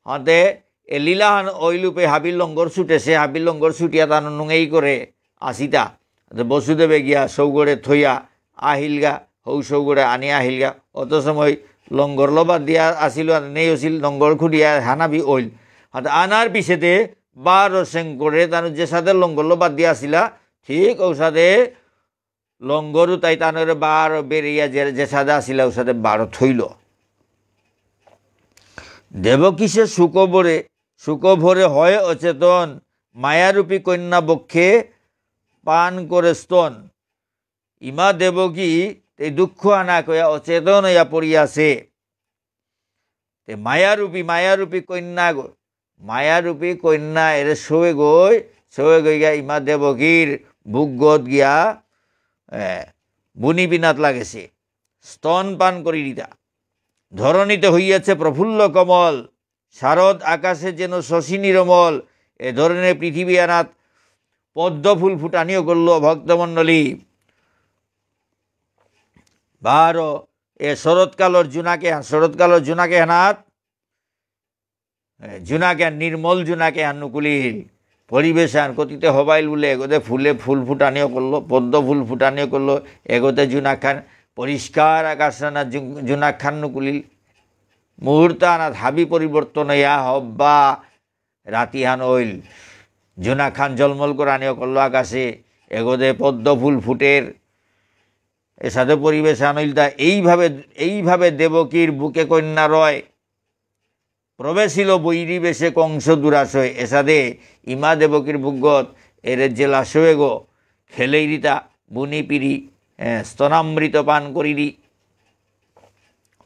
হাতে এ লীলাহান অইলুপে হাবির লঙ্গর ছুটেসে, হাবির লঙ্গর ছুটিয়া তানু নুঙেই করে আসিতা। হাতে বসুদেবে গিয়া সৌগরে থইয়া আহিলগা, হৌ সৌগরে আনি আহিলগা। অত সময় লঙ্গরলো বাদ দিয়া আসিল, আর নেই আসিল, লঙ্গর খুঁটিয়া হানাবি অইল। হাতে আনার পিছেতে বারো সেঙ্করে তানু যে সাদে লঙ্গরলো বাদ দিয়া আসিলা, ঠিক ঔ সাদে লঙ্গরু তাই তানরে বারো বেরিয়া যে, যে সাদে আসিলা, ঔ সাদে বারো থইল। দেবকী সে শোকভরে, শোকভরে হয় অচেতন, মায়ারূপী কন্যা বক্ষে পান করে স্তন। ইমা দেবকী এই দুঃখ আনা কয়া অচেতন হইয়া পড়িয়াছে। তে মায়ারূপী, মায়ারূপী কন্যা গো, মায়ারূপী কন্যা এরে সৌয়ে গই, সৌয়ে গই গিয়া ইমা দেবকীর বুকগত গিয়া, এ, বুনি পিনাত লাগেছে, স্তন পান করি দিতা। ধরণীতে হইয়াছে প্রফুল্ল কমল, শারদ আকাশে যেন শশী নিরমল। এ ধরনের পৃথিবী আনাত পদ্ম ফুল ফুটানিও করল ভক্তমণ্ডলী। বারো এ শরৎকালর জুনাকে, শরৎকালর জুনাকে হানাত, এ, জুনাকে, নির্মল জুনাকে হান নুকুলিল। পরিবেশ আন কতিতে হবাইল বুলে, এগোতে ফুলে ফুল ফুটানিও করলো, পদ্ম ফুল ফুটানিও করলো, এগোতে জুনাক খান পরিষ্কার আকাশ আনা জু-, জুনাক খান নুকুলিল। মুহূর্ত আনাত হাবি পরিবর্তন ইয়া হব্বা রাতি হান অইল। জুনাক খান জলমল করানিও করলো আকাশে, এগোতে পদ্ম ফুল ফুটের। এসাদে পরিবেশ আন অইল তা এইভাবে, এইভাবে দেবকীর বুকে কন্যা রয়। প্রবেশিল বৈরী বেশে কংস দুরাশয়। এসাদে ইমা দেবকীর বুকগত এরে জেলাশয়েগো খেলেই দিতা, বুনি পিরি, এ, স্তনামৃত পান করিরি।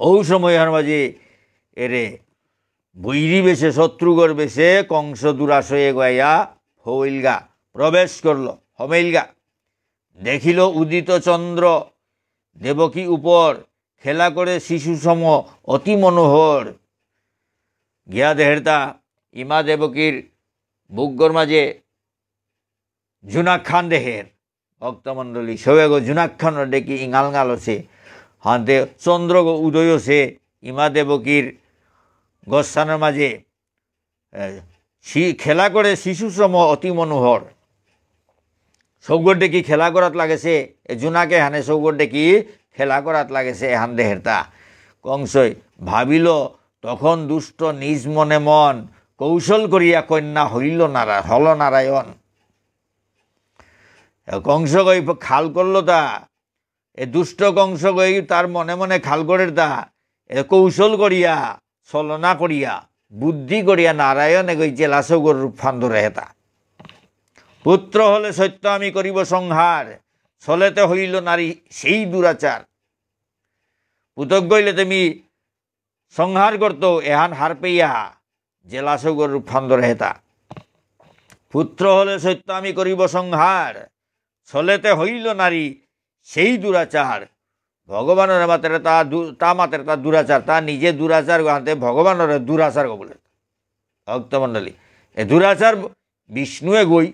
ঔ সময়হার মাঝে এরে বৈরী বেশে, শত্রুগর বেশে কংস দুরাশয়ে গয়া হইলগা, প্রবেশ করল, হমেইলগা। দেখিল উদিত চন্দ্র দেবকী উপর, খেলা করে শিশু সম অতি মনোহর। গিয়া দেহেরতা ইমা দেবকীর বুকগর মাঝে জুনাক খান দেহের। ভক্তমণ্ডলী, সৌয়েগো জুনাক খানর দেখি ইঙাল ইঙাল আছে। হাতে চন্দ্রগো উদয় আছে, ইমা দেবকীর গসানর মাঝে এ, শি-, খেলা করে শিশু সম অতি মনোহর। সৌগর দেখি খেলা করাত লাগেছে, এ জুনাকে হানে সৌগর দেখি খেলা করাত লাগেছে, এহান দেহেরতা। কংসই ভাবিল, তখন দুষ্ট নিজ মনে মন, কৌশল করিয়া কন্যা হইল নারা-, হল নারায়ণ। এ কংসগই খাল করল তা, এ দুষ্ট কংসগই তার মনে মনে খাল করের তা, এ কৌশল করিয়া ছলনা করিয়া, বুদ্ধি করিয়া নারায়ণ এগই জেলা সৌগর রূপহান ধরে হেতা। পুত্র হলে সত্য আমি করিব সংহার, ছলেতে হইল নারী সেই দুরাচার। পুতক গইলে তুমি সংহার করতো, এহান হারপেয়া জেলা সৌগর রূপহান ধরে হেতা। পুত্র হলে সত্য আমি করিব সংহার, ছলেতে হইল নারী সেই দুরাচার। ভগবানরে মাতের তা দু-, তা মাতের তা দুরাচার, তা নিজে দুরাচার গো হানতে ভগবানরে দুরাচার গো বুলে। ভক্তমণ্ডলী, এ দুরাচার বিষ্ণুয়ে গই,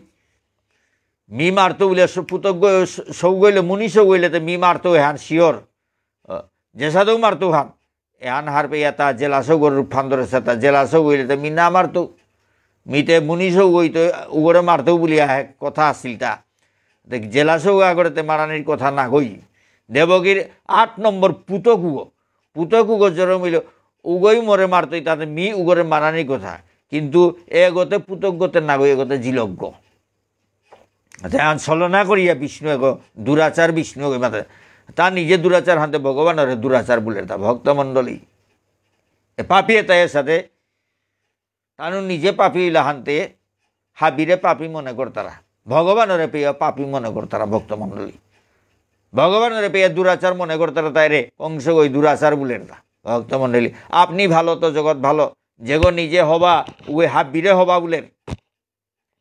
মি মারতো বুলে সু-, পুতক গই, সৌ গইলে, মুনি সৌ গইলে তে মি মারতো এহান শিওর। আহ, যেসাদেউ মারতো হান। এহান হারপেয়া তা জেলা সৌগর রূপহান ধরেসে তা জেলা সৌ গইলে তে মি না মারতো। মিতে মুনি সৌ গই তো উগরে মারতো বুলিয়া হে কথা আসিল তা। তে জেলা সৌ আগরে তে মারানির কথা না গই। দেবকীর আট নম্বর পুতক উগো। পুতক উগো জরম হইল, উগই মোরে মারতো, তাতে মি উগরে মারানির কথা। কিন্তু এগতে পুতক গতে না গই, এগতে জিলক গো। তে আন ছলনা করিয়া বিষ্ণু এগো, দুরাচার বিষ্ণু এগো মাতে। তা নিজে দুরাচার হানতে ভগবানরে দুরাচার বুলের তা ভক্তমণ্ডলী। এ পাপী এতার সাদে, তানু নিজে পাপী ইলা হানতে, হাবিরে পাপী মনে করতারা। ভগবানরে পেয়া পাপী মনে করতারা ভক্তমণ্ডলী। ভগবানরে পেয়া দুরাচার মনে করতারা তাইরে, কংস গই দুরাচার বুলের তা ভক্তমণ্ডলী। আপনি ভালো তো জগৎ ভালো, যেগো নিজে হবা, উগই হাবিরে হবা বুলের।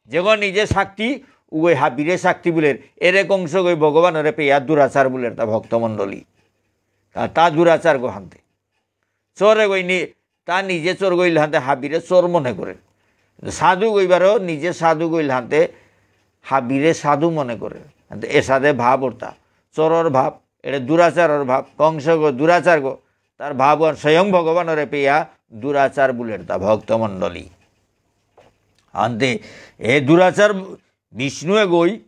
যেগো নিজে শাক্তি, উগই হাবিরে শাক্তি বুলের। এরে কংস গই ভগবানরে পেয়া দুরাচার বুলের তা ভক্তমণ্ডলী। তা, তা দুরাচার গো হানতে। চোরে গই নি-, তা নিজে চোর গইল হানতে হাবিরে চোর মনে করে। সাধু গইবারও নিজে সাধু গইল হানতে হাবিরে সাধু মনে করে। হানতে এসাদে ভাব অরতা। চোরর ভাব, এরে দুরাচারর ভাব, কংস গো দুরাচার গো। তার ভাব অর স্বয়ং ভগবানরে পেয়া দুরাচার বুলের তা ভক্তমণ্ডলী। আনতে এ দুরাচার বিষ্ণুয়ে গই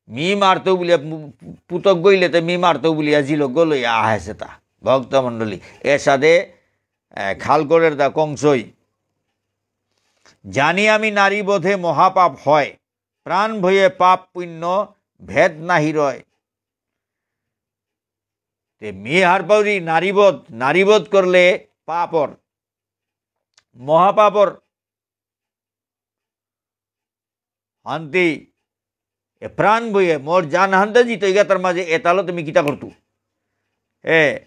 মি মারতো বুলিয়া পু-, পুতক গইলে তে মি মারতো বুলিয়া জিলক গো লইয়া আহেসে তা। ভক্তমণ্ডলী, এসাদে, এ, খাল করের তা কংসই। জানি আমি নারী বধে মহাপাপ হয়, প্রাণ ভয়ে পাপ পুণ্য ভেদ নাহি রয়। তে মি হারপাউরি নারীবধ, নারীবধ করলে পাপর, মহাপাপর। হান্তি, এ প্রাণ ভয়ে, মোর জান হান্তে জিতইগা তার মাঝে এতালো তুমি কিতা করতু? এ,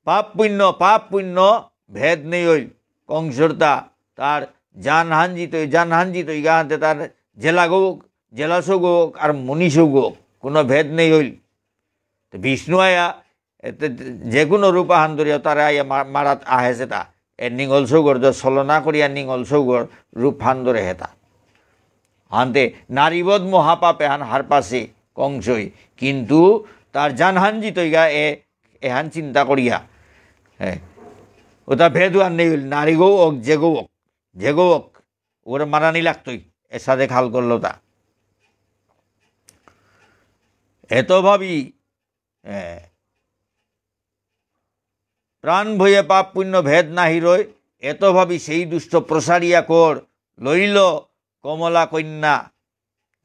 পাপ পুণ্য, পাপ পুণ্য ভেদ নেই হইল। কংসরতা, তার জান হান জিতই, জান হান জিতইগা হান্তে তার জেলা গো, জেলা সৌগ, আর মুনি সৌগ, কোনো ভেদ নেই হইল। তো বিষ্ণু আয়া, এতে যে কোনো রূপ আহান ধরিয়া তারা আয়া মা-, মারাত আহেসে তা। এ নিঙল সৌগর দ ছলনা করিয়া নিঙল সৌগর রূপ হান ধরে হেতা। হান্তে নারীবধ মহাপাপ এহান হারপাসে কংসই, কিন্তু তার জানহান জিতইগা এ, এহান চিন্তা করিয়া। হ্যাঁ। ওটা ভেদ আর নেই হইল, নারী গো ওক, যে গো ওক, যে গো ওক, ওরে মারানি লাগতই, এসাদে খাল করলো তা। এত ভাবি এ, প্রাণ ভয়ে পাপ পুণ্য ভেদ নাহি রয়, এত ভাবি সেই দুষ্ট প্রসারিয়া কর, লইল কমলা কন্যা।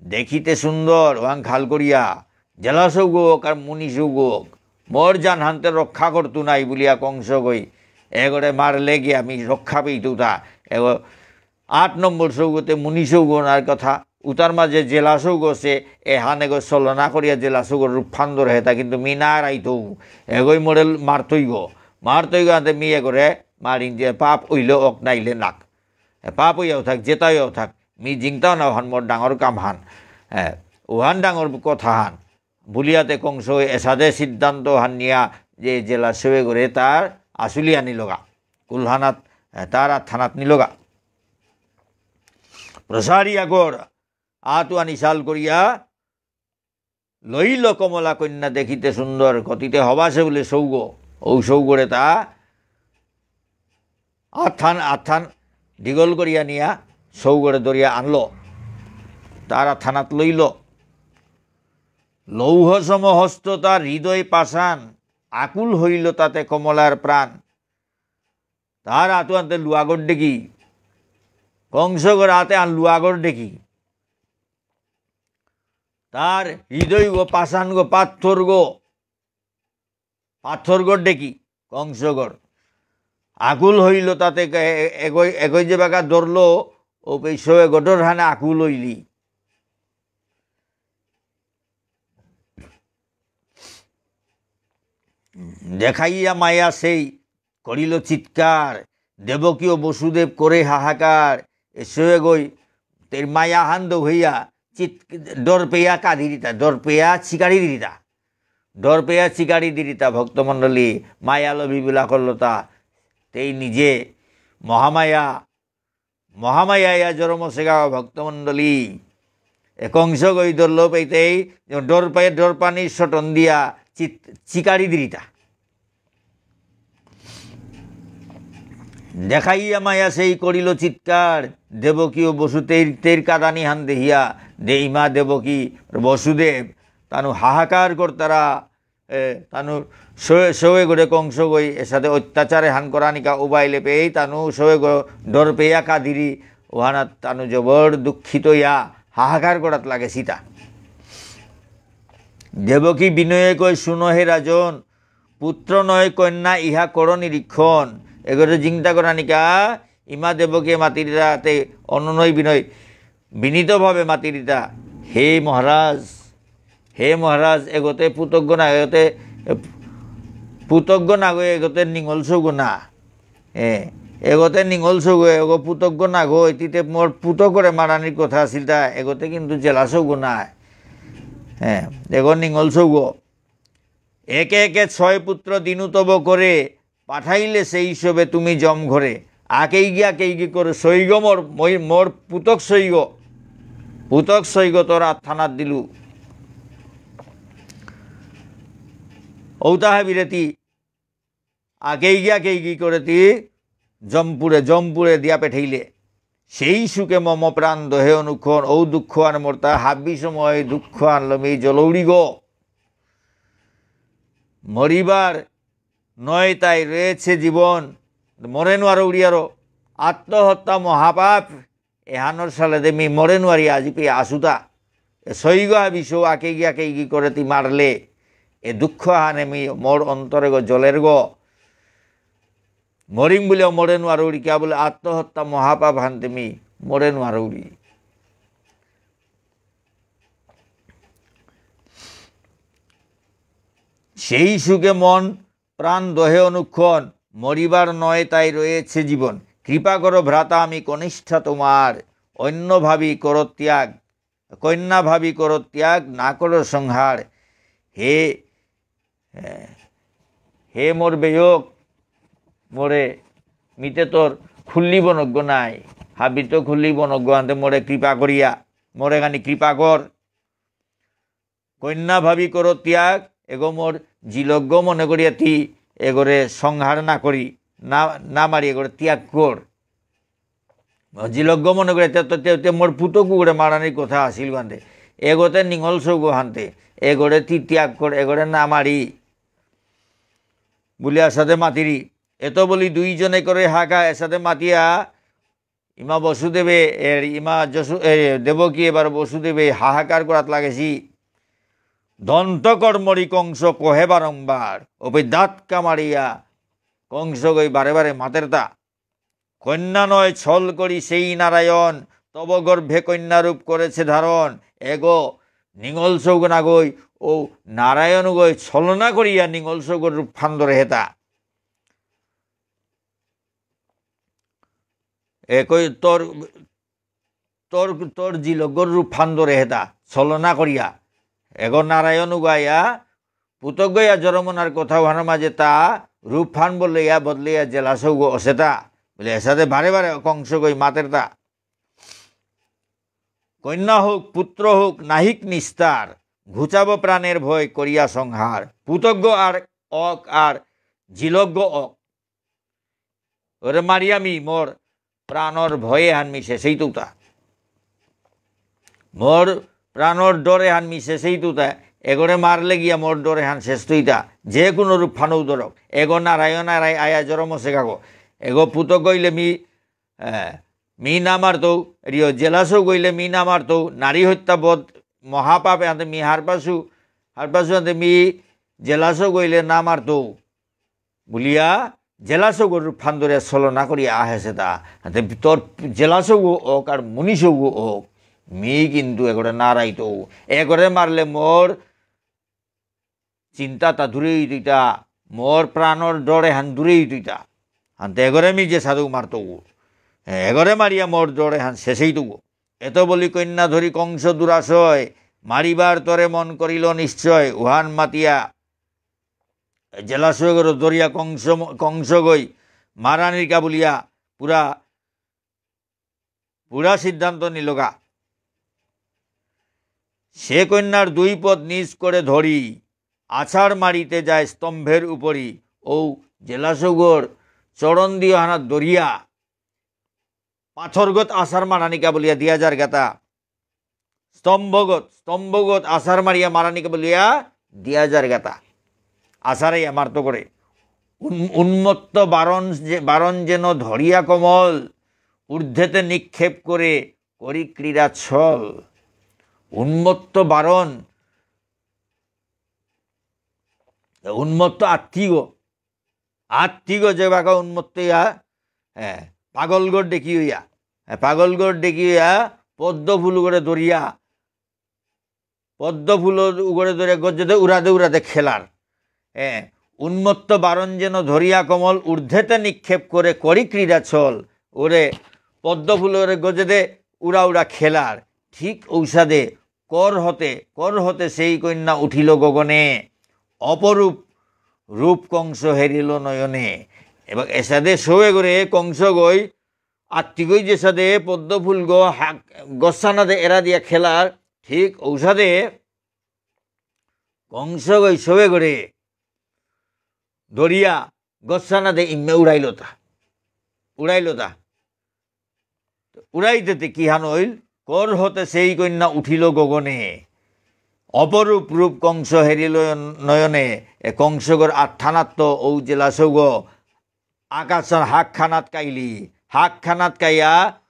দেখিতে সুন্দর, ওয়াং খাল করিয়া, জেলা সৌগ ওক আর মুনি সৌগ ওক, মোর জানহান্তে রক্ষা করতু নাই বুলিয়া কংস গই, এগরে মারলে গিয়া আমি রক্ষা পেইতু তা, এগ আট নম্বর সৌগতে মুনি সৌগ অনার কথা, উতার মাঝে জেলা সৌগ আছে, এহান এগো ছলনা করিয়া জেলা সৌগর রূপহান ধরে হেতা, কিন্তু মি না রাইতৌ, এগোই মোরে মারতইগ, মারতইগ আনতে মি এগরে মারিন যে পাপ অইলে ওক নাইলে নাক। এ, পাপ অইয়াও থাক, যেতাইও থাক, মি জিংতাও না ওহান মোর ডাঙর কামহান। এ, ওহান ডাঙর কথাহান। বুলিয়াতে কংস এসাদে সিদ্ধান্ত হান নিয়া যে জেলা সৌগরে তার আসুলিয়া নিলগা। কুলহানাত, এ, তার আতহানাত নিলগা। প্রসারিয়া কর, আতহান ইসাল করিয়া, লইল কমলা কন্যা দেখিতে সুন্দর, কতিতে হবাসে বুলে সৌগ, ঔ সৌগরে তা আতহান, আতহান দীঘল করিয়া নিয়া সৌগরে ধরিয়া আনলো। তার আতহানাত লইল। লৌহ সম হস্ত তার হৃদয় পাষাণ, আকুল হইল তাতে কমলার প্রাণ। তার আতহানতে লুয়াগর ডেকি, কংসগর আতহান লুয়াগর ডেকি। তার হৃদয়গ পাষাণগ, পাথরগ, পাথরগর ডেকি, কংসগর। আকুল হইল তাতে কে-, এ-, এগই, এগই যে বাগা ধরলো, ও পেশো এগো ডর হানে আকুল হইলি। দেখাইয়া মায়া সেই করিল চিৎকার, দেবকী ও বসুদেব করে হাহাকার। এসো এগোই, তের মায়া হান দৌ হইয়া চিৎ-, ডর পেয়া কাঁদি দিতা, ডর পেয়া চিকারি দিতা, ডর পেয়া চিকারি দিতা ভক্তমণ্ডলী, মায়া লভিবুলা করলতা। তেই নিজে মহামায়া মহামায়া ইয়া জরমসেগা ভক্তমণ্ডলী। এ কংস গই দল্ল পেইতেই, যে ডর পাই, ডর পানি সটন দিয়া চিত-, চিকারি দিরিতা। দেখাইয়া মায়া সেই করিল চিৎকার, দেবকী ও বসু তেইর, তেইর কাদানি হান দেহিয়া, দেইমা দেবকী, বসুদেব, তানু হাহাকার করতারা, এ, তানু সৌ-, সৌয়ে গরে কংস গই এসাদে অত্যাচারে হান করানিকা উবাইলে পেয়ে তানু সৌয়ে গো ডর পেয়া কাদিরি ওহানাত তানু জবর দুঃখিত ইয়া হাহাকার করাত লাগে সীতা। দেবকী বিনয়ে কয়, "শুনো হে রাজন, পুত্র নয় কন্যা ইহা কর নিরীক্ষণ।" এগরে চিন্তা করানিকা ইমা দেবকী মাতিরাতে অনুনয় বিনয় বিনীতভাবে মাতিরিতা, "হে মহারাজ, হে মহারাজ, এগতে পুতগ না, এগতে পুতগ না গো, এগতে নিঙল সৌগ না। এ, এগতে নিঙল সৌগ, এগো পুতগ না গো, এতিতে মোর পুতগরে মারানির কথা আছিল তা, এগতে কিন্তু জেলা সৌগ না। এ, এগো নিঙল সৌগ।" একে একে ছয় পুত্র দিনু তব করে, পাঠাইলে সেই সবে তুমি যম ঘরে। আকেইগি আকেইগি করে সৈগ মোর, মই-, মোর পুতক সৈগ, পুতক সৈগ তোর আতহানাত দিলু। ঔতা হাবিরে তি আকেইগি আকেইগি করে তি যমপুরে, যমপুরে দিয়া পেঠাইলে। সেই শোকে মম প্রাণ দহে অনুক্ষণ, ঔ দুঃখ আন মোরতা হাবি সময় দুঃখ আনলমি জলৌরিগ। মরিবার নয় তাই রয়েছে জীবন, মরে নোয়ারৌরি আরো। আত্মহত্যা মহাপাপ, এহানর সালেদে মি মরে নোয়ারি আজি পে আসুতা। এ সৈগ হাবিসৌ আকেইগি আকেইগি করে তি মারলে, এ দুঃখ হানে মি মোর অন্তরে গো জলের গো। মরিম বুলিয়া মরে নোয়ারৌরি, কিয়া বুলে আত্মহত্যা মহাপাপ হানতে মি মরে নোয়ারৌরি। সেই শোকে মম প্রাণ দহে অনুক্ষণ, মরিবার নয় তাই রয়েছে জীবন। কৃপা করো ভ্রাতা আমি কনিষ্ঠা তোমার, অন্য ভাবি করো ত্যাগ, কন্যা ভাবি করো ত্যাগ, না করো সংহার। হে, হে মোর বেয়ক, মোরে মিতে তোর খুল্লি বনজ্ঞ নাই, হাবিত খুল্লি বনজ্ঞ আনতে মোরে কৃপা করিয়া, মোরে খানি কৃপা কর। কন্যা ভাবি করো ত্যাগ, এগো মোর জিলজ্ঞ মনে করিয়া তি এগরে সংহার না করি, না, না মারি এগরে ত্যাগ কর। জিলজ্ঞ মনে করিয়া তে, তে, তে, তে মোর পুতকগরে মারানির কথা আছিল বান্দে। এগতে নিঙল সৌগ হানতে, এগরে তি ত্যাগ কর, এগরে না মারি। বুলিয়া এসাদে মাতিরি। এত বলি দুইজনে করে হাকা এসাদে মাতিয়া ইমা বসুদেবে, এর ইমা যশো-, এ, দেবকী এবার বসুদেবে হাহাকার করাত লাগেছি। দন্তকর্মরি কংস কহে বারংবার, ওপে দাঁত কামারিয়া কংস গই বারে বারে মাতেরতা। কন্যা নয় ছল করি সেই নারায়ণ, তব গর্ভে কন্যা রূপ করেছে ধারণ। এগো নিঙল সৌগ না গই, ও নারায়ণ গই ছলনা করিয়া নিঙল সৌগর রূপ ফান্দরে হেতা। এ কই তোর, তোর, তোর জিলগর রূপ ফান্দরে হেতা, ছলনা করিয়া। এগো নারায়ণ উগাইয়া, পুতক গইয়া জরমনার কথা ওহানার মাঝে তা রূপ ফান বদলেয়া, বদলেয়া জেলা সৌগ অসেতা। বুলে, এসাদে বারে বারে কংস গই মাতের তা। কন্যা হোক, পুত্র হোক, নাহিক নিস্তার, ঘুচাব প্রাণের ভয় করিয়া সংহার। পুতক গ আর অক আর জিলক গ অক। ওরে মারিয়া মি মোর প্রাণর ভয়ে হান মি শেষেই তুতা। মোর প্রাণর ডরে হান মি শেষেই তুতা। এগরে মারলে গিয়া মোর ডরে হান শেষ তুইতা। যে কোনো রূপ ফানৌ ধরক। এগো নারায়ণ আর আয়া জরম সেগাগো। এগো পুতক গইলে মি, এ, মি না মারতৌ। রিও জেলাসৌ গইলে মি না মারতৌ। নারী হত্যা বধ মহাপাপ আনতে মি হারপাসু। হারপাসু আনতে মি জেলাসৌ গইলে না মারতৌ। বুলিয়া জেলাসৌগর রূপহান ধরে ছলনা করিয়া আহেসে তা। হাতে তোর জেলাসৌগ হোক আর মুনিসৌগ হোক, মি কিন্তু এগরে নারাইতৌ। এগরে মারলে মোর চিন্তাতা দূরে হইতইতা, মোর প্রাণর ডর এহান দূরে হইতইতা। হানতে এগরে মি যে সাধু মারতৌ, এগরে মারিয়া মোর ডর এহান শেষ হইতৌ। এত বলি কন্যা ধরি কংস দুরাশয়, মারিবার তরে মন করিল নিশ্চয়। উহান মাতিয়া জেলাসৌগরে ধরিয়া কংস, কংসগই মারানিকা বুলিয়া পুরা, পুরা সিদ্ধান্ত নিলগা। সে কন্যার দুই পদ নিজ করে ধরি, আছাড় মারিতে যায় স্তম্ভের উপরি। ঔ জেলাসৌগর চরণ দিয়হানাত ধরিয়া পাথরগত আছাড় মারানিকা বুলিয়া দিয়া যারগাতা। স্তম্ভগত, স্তম্ভগত আছাড় মারিয়া মারানিকা বুলিয়া দিয়া যারগাতা। আছাড়ে মারতো করে। উন-, উন্মত্ত বারণ যে, বারণ যেন ধরিয়া কমল, ঊর্ধ্বেতে নিক্ষেপ করে করি ক্রীড়া ছল। উন্মত্ত বারণ, উন্মত্ত আত্তিগ, আত্তিগ যেবাকা উন্মত্ত ইয়া, এ, পাগলগর ডেকি হইয়া, এ, পাগলগর ডেকি হইয়া, পদ্ম ফুল করে ধরিয়া, পদ্ম ফুল উগরে ধরে গজেদে উড়াদে উড়াদে খেলার। এ, উন্মত্ত বারণ যেন ধরিয়া কমল ঊর্ধ্বেতে নিক্ষেপ করে করি ক্রীড়া ছল। ওরে পদ্ম ফুলরে গজেদে উড়া উড়া খেলার। ঠিক ঔসাদে কর হতে, কর হতে সেই কন্যা উঠিল গগনে। অপরূপ রূপ কংস হেরিল নয়নে। এবং এসাদে সৌগরে কংসগই আত্তিগই যেসাদে পদ্ম ফুলগ হাক-, গসানাদে এরা দিয়া খেলার, ঠিক ঔসাদে কংসগই সৌগরে ধরিয়া গসানাদে ইম্মে উড়াইলতা। উড়াইলতা। উড়াইতেতে কিহান হইল? কর হতে সেই কন্যা উঠিল গগনে। অপরূপ রূপ কংস হেরিল নয়নে। এ কংসগর আতহানাত্ত ঔ জেলাসৌগ আকাশর হাকহানাত কাইলি, হাকহানাত কাইয়া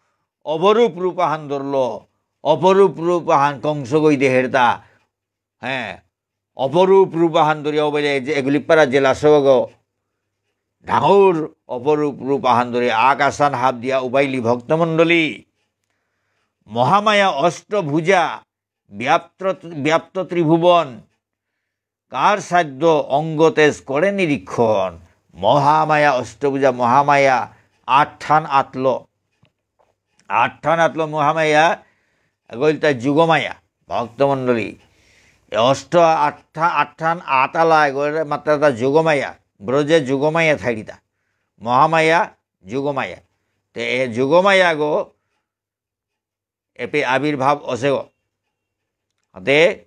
অপরূপ রূপ আহান ধরল, অপরূপ রূপ আহান কংসগই দেহেরতা, হ্যাঁ, অপরূপ রূপ আহান ধরিয়া অবেলে যে এগুলি পারা জেলাসৌগ, ডাঙর অপরূপ রূপ আহান ধরিয়া আকাশহান হাপ দিয়া উবাইলি ভক্তমণ্ডলী। মহামায়া অষ্টভুজা ব্যাপ্ত, ব্যাপ্ত ত্রিভুবন, কার সাধ্য অঙ্গ তেজ করে নিরীক্ষণ। মহামায়া অষ্টভুজা, মহামায়া আটহান আতল, আটহান আতল মহামায়া, এগইলতা যোগমায়া, ভক্তমণ্ডলী। এ অষ্ট আটহা-, আটহান আতালা এগরে মাত্রাতা যোগমায়া, ব্রজে যোগমায়া থাইরিতা। মহামায়া, যোগমায়া। তে এ যোগমায়াগ এপে আবির্ভাব অসেগ। অতে,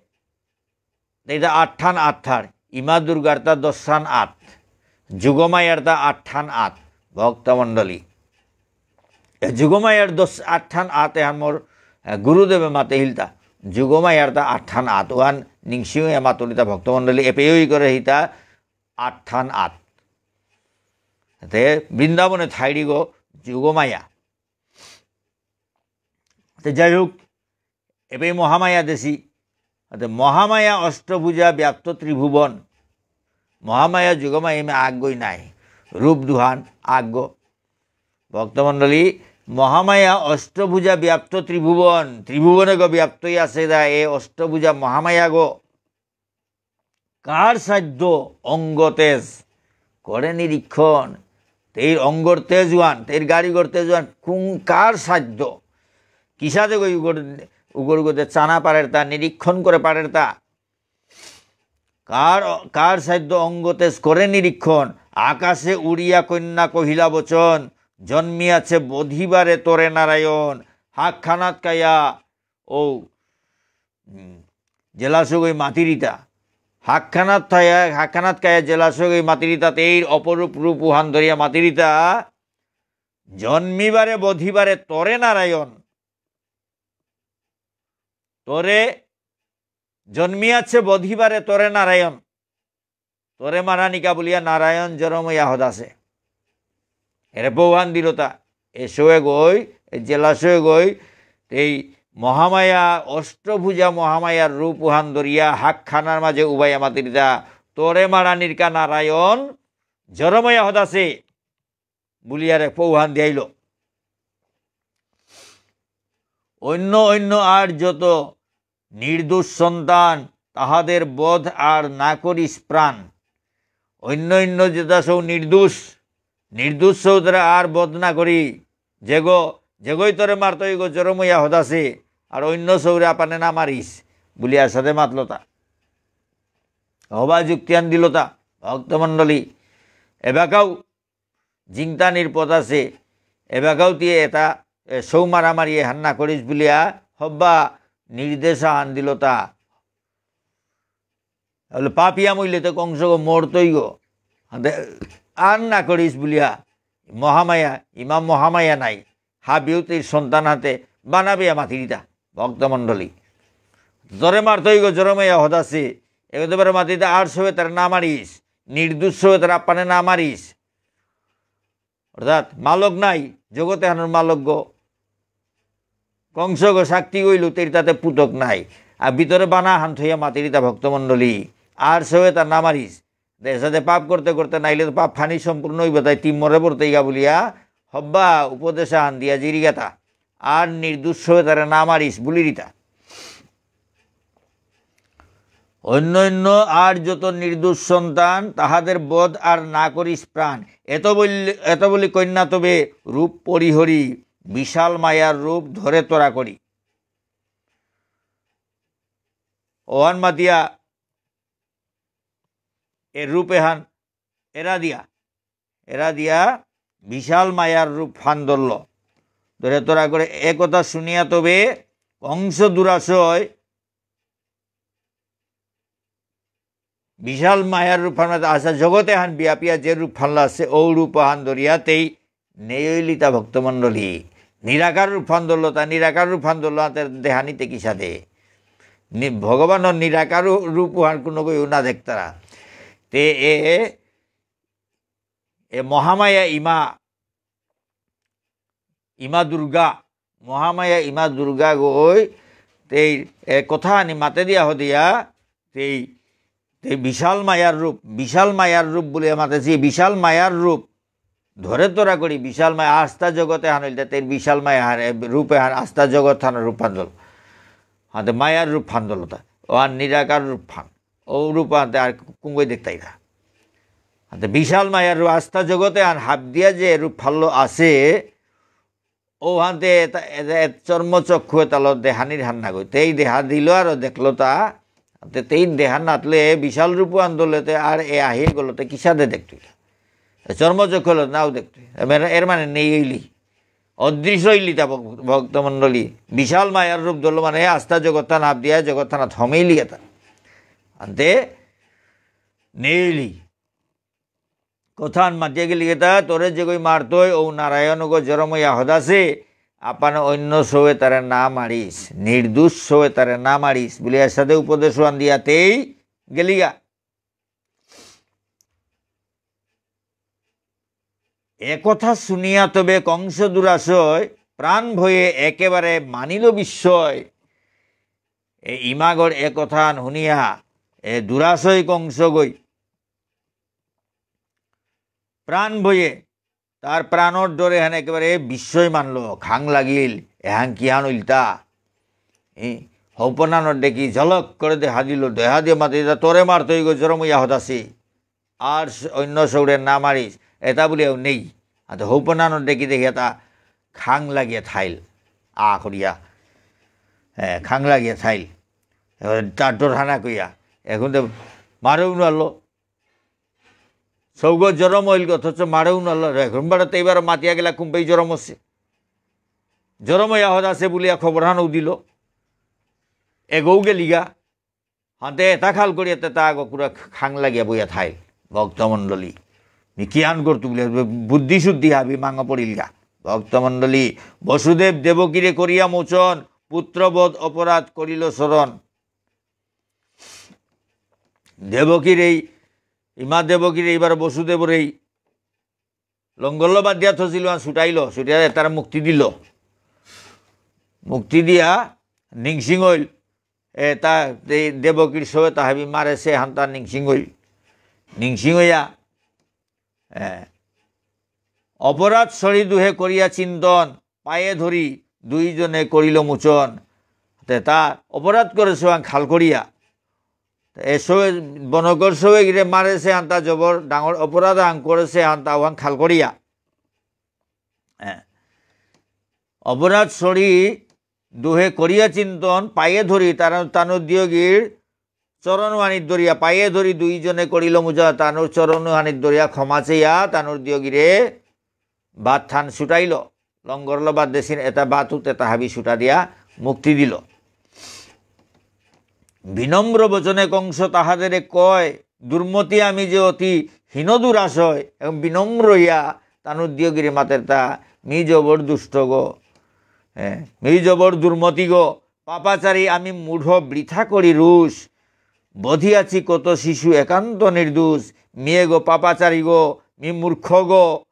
তেইতা আটহান আতহার, ইমা দুর্গারতা দশহান আত, যোগমায়ারতা আটহান আত, ভক্তমণ্ডলী। এ যোগমায়ার দশ, আটহান আত এহান মোর, এ, গুরুদেবে মাতে হিলতা। যোগমায়ারতা আটহান আত, ওহান নিংসিং এ মাতুরিতা ভক্তমণ্ডলী, এপেই করে হিতা আটহান আত। তে বৃন্দাবনে থাইরিগ যোগমায়া। তে যাই হোক, এবে মহামায়া দেসি। তে মহামায়া অষ্টভুজা ব্যাপ্ত ত্রিভুবন। মহামায়া যোগমায়া ইমে আগগই নাই। রূপ দুহান আগগ। ভক্তমণ্ডলী, মহামায়া অষ্টভুজা ব্যাপ্ত ত্রিভুবন। ত্রিভুবনেগ ব্যাপ্তই আসে দা এ অষ্টভুজা মহামায়াগ। কার সাধ্য অঙ্গ তেজ করে নিরীক্ষণ। তেইর অঙ্গর তেজ ওহান, তেইর গারিগর তেজ ওহান, কুং কার সাধ্য? কিসাদে গই উগর, উগর গদে চানা পারেরতা, নিরীক্ষণ করে পারেরতা? কার, কার সাধ্য অঙ্গ তেজ করে নিরীক্ষণ? আকাশে উড়িয়া কন্যা কহিলা বচন, জন্মিয়াছে বধিবারে তরে নারায়ণ। হাকখানাত কায়া ও, উম, জেলাসগই মাতিরিতা। হাকখানাত থায়া, হাকখানাত কায়া জেলাসগই মাতিরিতা তেইর অপরূপ রূপ উহান ধরিয়া মাতিরিতা। জন্মিবারে বধিবারে তরে নারায়ণ। তরে জন্মিয়াছে বধিবারে তরে নারায়ণ। তরে মারানিকা বুলিয়া নারায়ণ জরময়া হদাসে। এরে পৌহান দিলতা। এ সৌগই, এ জেলাসৌগই, এই মহামায়া, অষ্টভুজা মহামায়ার রূপ উহান ধরিয়া হাকখানার মাঝে উবাইয়া মাতিরিতা। তরে মারানিকা নারায়ণ জরময়া হদাসে। বুলিয়ার এক পৌহান দিয়াইল। অন্য অন্য আর যত নির্দোষ সন্তান, তাহাদের বধ আর না করিস প্রাণ। অন্য অন্য যেতা সৌ নির্দোষ, নির্দোষ সৌতারে আর বধ না করি, যেগো, যেগোই তোরে মারতই গো জরমইয়া হদাসে, আর অন্য সৌরে আপানে না মারিস, বুলিয়া সাথে মাতলতা। হবা যুক্তি আন দিলতা, ভক্তমণ্ডলী। এবাকাও জিংতা নির্পদ আছে, এবাকাও তি এতা, এ, সৌ মারামারি এহান না করিস বুলিয়া হব্বা নির্দেশ আন দিলতা। বলে, "পাপিয়া মইলে তো কংসগ মরতই গো। হাতে আর না করিস বুলিয়া মহামায়া, ইমা মহামায়া নাই। হাবিও তীর সন্তান হাতে বানাবিয়া মাতিরিতা।" ভক্তমণ্ডলী। জরে মারতই গো, জরে মায়া হদাসে। এগোতে পারে মাতিরিতা, আর সবে তার না মারিস। নির্দোষ সবে তার আপ্পানে না মারিস। অর্থাৎ মালক নাই, জগত এহানর মালক গো। কংস গো শক্তি গইল, তের তাতে পুতক নাই। আর ভিতরে বানা হান থইয়া মাতিরিতা ভক্তমণ্ডলী। আর সবে তার না মারিস। দেশাতে পাপ করতে করতে নাইলে তো পাপ খানি সম্পূর্ণ হইব, তাই তিন মরে পড়তেইগা বুলিয়া হব্বা উপদেশ আন দিয়া জিরিগাতা। আর নির্দোষ সবে তারে না মারিস বুলিরিতা। অন্য অন্য আর যত নির্দোষ সন্তান, তাহাদের বধ আর না করিস প্রাণ। এত বলি, এত বলি কন্যা তবে রূপ পরিহরি, বিশাল মায়ার রূপ ধরে তোরা করি। ওহান মাতিয়া এ রূপ এহান এরা দিয়া, এরা দিয়া বিশাল মায়ার রূপ ফান ধরল। ধরে তোরা করে এ কথা শুনিয়া তবে কংস দুরাশয় বিশাল মায়ার রূপ ফান, আচ্ছা, জগতে হান বিয়াপিয়া যে রূপ ফানলা আছে, ও রূপ হান ধরিয়াতেই নেইলিতা ভক্তমণ্ডলী। নিরাকার রূপ ফান ধরল, তা নিরাকার রূপ ফান ধরল, হাতে দেহানিতে কিসাদে। নি-, ভগবানর নিরাকার রূ-, রূপ হান কোনো কেউ না দেখতারা। তে এ, এ মহামায়া ইমা, ইমা দুর্গা, মহামায়া ইমা দুর্গা গই, তেই এ কথা আনি মাতে দিয়া হদিয়া, তেই, তেই বিশাল মায়ার রূপ, বিশাল মায়ার রূপ বুলিয়া মাতেছি, বিশাল মায়ার রূপ ধরে তোরা করি, বিশাল মায়া আস্তা জগতে হান হইলতে, তেই বিশাল মায়া হান, এ রূপে হান, আস্তা জগত হান রূপান্তর। হাতে মায়ার রূপ ফান দলতা, ও আর নিরাকার রূপ ফান। ও রূপ আনতে আর কুঙ্গই দেখতাই না। আনতে বিশাল মায়ার রূপ আস্তা জগতে আন হাত দিয়া যে রূপ ফাল্য আছে, ও হানতে এতা, এতা, এ চর্মচক্ষু এতালো দেহানির হান না গই। তেই দেহা দিল আর দেখলো তা, আনতে তেই দেহা নাতলে বিশাল রূপ আন দলেতে আর এ আহি গলতে কিসাদে দেখতুই। এ চর্মচক্ষু হলো নাও দেখতুই। এর, এর মানে নেই হইলি। অদৃশ্য হইলি তা ভক-, ভক্তমণ্ডলী। বিশাল মায়ার রূপ ধরলো মানে আস্তা জগৎ থানা হাত দিয়া জগৎ থানা থমেইলি এতা। আনতে নেইলি। কথান মাতিয়া গেলি এতা, তোরে যেগই মারতই, ও নারায়ণ গো জরমইয়া হদাসে, আপান অন্য সবে তারে না মারিস, নির্দোষ সবে তারে না মারিস, বুলিয়া সাথে উপদেশ আন দিয়াতেই গেলিগা। এ কথা শুনিয়া তবে কংস দুরাশয় প্রাণ ভয়ে একেবারে মানিল বিস্ময়। এ ইমাগর এ কথা হুনিয়া এ দুরাশয় কংস গই প্রাণ ভয়ে তার প্রাণর ডরে হান একেবারে বিস্ময় মানল, খাং লাগিল, এহান কিহান ইলতা। এ, হৌপনানর দেখি ঝলক করে দেহা দিল, দেহা দিয়ে মাতে, "এতা তোরে মারতই গো জরমইয়া হদাসি। আর স-, অন্য সৌরে না মারিস, এতা বুলিয়াও নেই।" আর তো হৌপনানর দেখি দেখি এতা খাং লাগিয়া থাইল, আ করিয়া, এ, খাং লাগিয়া থাইল। এবার তার ডর হানা কইয়া, এখন তো মারেও নারলো। সৌগ জরম হইল, অথচ মারেও নারলো। এখন বেড়াতে এবার মাতিয়া গেলা কুম্পেই জরম হচ্ছে। জরম হইয়া হদাসে বুলিয়া খবর হানও দিল। এগৌ গেলিগা। হাতে এতা খাল করিয়া তে তা আগ পুরা খাং লাগিয়া বইয়া থাইল। ভক্তমণ্ডলী। মি কিহান করতু বুলিয়া, বুদ্ধি শুদ্ধি হাবি মাঙ পড়িলগা। ভক্তমণ্ডলী, বসুদেব দেবকীরে করিয়া মোচন, পুত্রবধ অপরাধ করিল স্মরণ। দেবকীর এই, ইমা দেবকীর এইবার বসুদেবর এই লঙ্গল্য বাদ দিয়া থছিল, আর ছুটাইল, ছুটিয়া তারা মুক্তি দিল। মুক্তি দিয়া নিংসিং হইল। এ, তা, এই দেবকীর সবে তাহাবি মারেছে, হান তা নিংসিং হইল। নিংসিং হইয়া, এ, অপরাধ সরি দুহে করিয়া চিন্তন, পায়ে ধরি দুইজনে করিল মোচন। তে তা অপরাধ করেসে আং খাল করিয়া। তে এসো বনকর সবে গিরে মারেসে হান্তা জবর ডাঙর অপরাধ আং করেসে হান্তা ওহান খাল করিয়া। হ্যাঁ। অপরাধ সরি দুহে করিয়া চিন্তন, পায়ে ধরি তার-, তানুর দিয়গির চরণ হানিত ধরিয়া, পায়ে ধরি দুইজনে করিল মোচন, তানুর চরণ হানিত ধরিয়া ক্ষমা চেয়া, তানুর দিয়গিরে বাত থান ছুটাইল। লঙ্গরল বাদ দেসিন এটা বাতুত এটা হাবি ছুটা দিয়া মুক্তি দিল। বিনম্র বচনে কংস তাহাদেরে কয়, দুর্মতি আমি যে অতি হীন দুরাশয়, এবং বিনম্র ইয়া তানুর দিয়গিরে মাতেরতা, মি জবর দুষ্ট গো, হ্যাঁ, মি জবর দুর্মতি গো, পাপাচারী আমি মূঢ় বৃথা করি রোষ, বধিয়াছি কত শিশু একান্ত নির্দোষ, মিয়ে গো পাপাচারী গো, মি মূর্খ গো,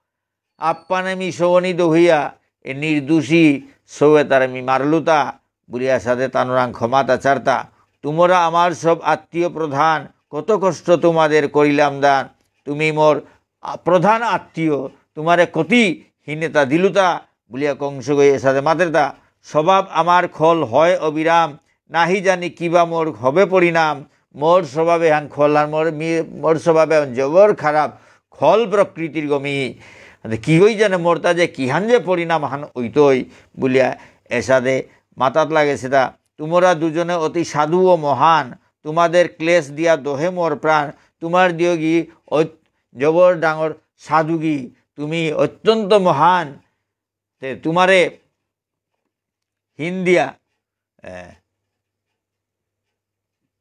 আপ্পানে মি সবনি দহিয়া, এ নির্দোষী সৌ এতারে মি মারলুতা, বুলিয়া সাদে তানুরাং ক্ষমাতা চারতা। তোমরা আমার সব আত্মীয় প্রধান, কত কষ্ট তোমাদের করিলাম দান। তুমি মোর আ-, প্রধান আত্মীয়, তোমারে কতি হীনতা দিলুতা, বুলিয়া কংস গই এসাদে মাতেরতা। স্বভাব আমার খল হয় অবিরাম, নাহি জানি কিবা মোর হবে পরিণাম। মোর স্বভাবে হান খল হান মোর মি-, মোর স্বভাবে হান জবর খারাপ, খল প্রকৃতির গমি। আদে কি হই জানে মোরতা যে কিহান যে পরিণাম হান ওইতই বুলিয়া এসাদে মাতাত লাগেসেতা। তোমরা দুজনে অতি সাধু ও মহান, তোমাদের ক্লেশ দিয়া দহে মোর প্রাণ। তোমার দিয়গি অত-, জবর ডাঙর সাধুগি, তুমি অত্যন্ত মহান। তে তোমারে হিন্দিয়া, এ,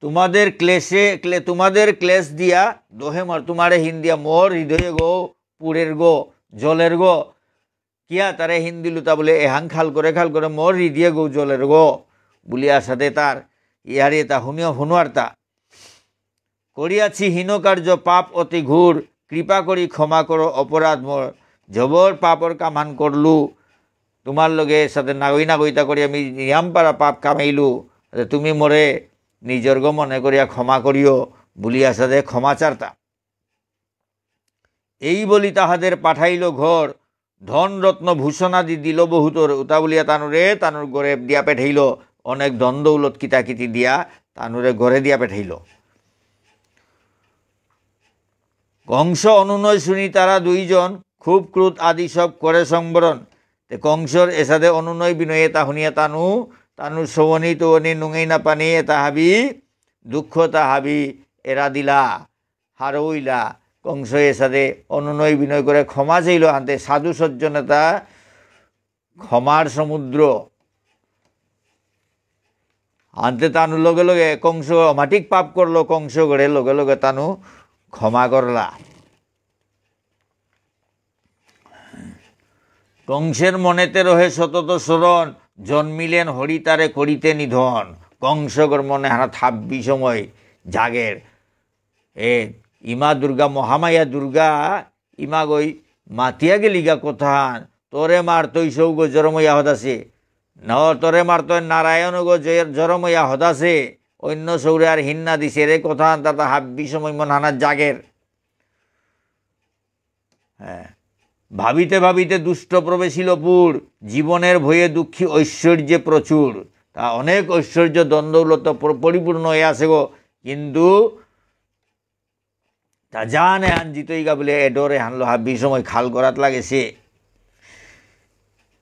তোমাদের ক্লেশে, ক্লে-, তোমাদের ক্লেশ দিয়া দহে মোর, তোমারে হিন্দিয়া মোর হৃদয়ে গো, পুরের গো, জলের গো। কিয়া তারে হিন্দিলুতা বুলে, এহাং খাল করে, খাল করে মোর হৃদয়ে গো, জলের গো। বুলিয়া সাদে তার, ইয়ারি তা হুনিও হুনুয়ারতা। করিয়াছি হীন কার্য পাপ অতি ঘোর, কৃপা করি ক্ষমা করো অপরাধ মোর। জবর পাপর কামহান করলু, তোমার লগে সাদে নাগই নাগইতা করি আমি ইয়াম পারা পাপ কামাইলু, তুমি মোরে নিজর গো মনে করিয়া ক্ষমা করিও, বুলিয়া সাদে ক্ষমা চারতা। এই বলি তাহাদের পাঠাইল ঘর, ধন রত্ন ভূষণ আদি দিল বহুতর। উতা বুলিয়া তানুরে, তানুর ঘরে দিয়া পেঠাইল, অনেক ধন দৌলত কিতা কিতি দিয়া তানুরে ঘরে দিয়া পেঠাইল। কংস অনুনয় শুনি তারা দুইজন, খুব ক্রোধ আদি সব করে সংবরণ। তে কংসর এসাদে অনুনয় বিনয় এতা হুনিয়া তানু, তানুর সবনি তবনি নুঙেই না পানি এতা হাবি, দুঃখ তা হাবি এরা দিলা। হারৌইলা। কংস এসাদে অনুনয় বিনয় করে ক্ষমা চাইল, আনতে সাধু সজ্জন এতা ক্ষমার সমুদ্র। আনতে তানু লগে লগে কংস অমাটিক পাপ করলো, কংস গরে লগে লগে তানু ক্ষমা করলা। কংসের মনেতে রহে সতত স্মরণ, জন্মিলেন হরি তারে করিতে নিধন। কংসগর মনে হানা থাব্বি সময় জাগের। এ, ইমা দুর্গা, মহামায়া দুর্গা, ইমা গই মাতিয়া গেলিগা কথান, তোরে মারতই সৌগ জরময়া হদাসে। ন, তোরে মারতই নারায়ণ গো জয়-, জরময়া হদাসে। অন্য সৌরে আর হিন্না দিছে রে কথান, তাতা হাব্বি সময় মন হানা জাগের। হ্যাঁ। ভাবিতে ভাবিতে দুষ্ট প্রবেশিল পুর, জীবনের ভয়ে দুঃখী ঐশ্বর্যে প্রচুর। তা অনেক ঐশ্বর্য, ধন দৌলত পর-, পরিপূর্ণ হয়ে আছে গো, কিন্তু তা জানে আন জিতইগা বলে এ ডরে হানলো হাব্বি সময় খাল করাত লাগেছে।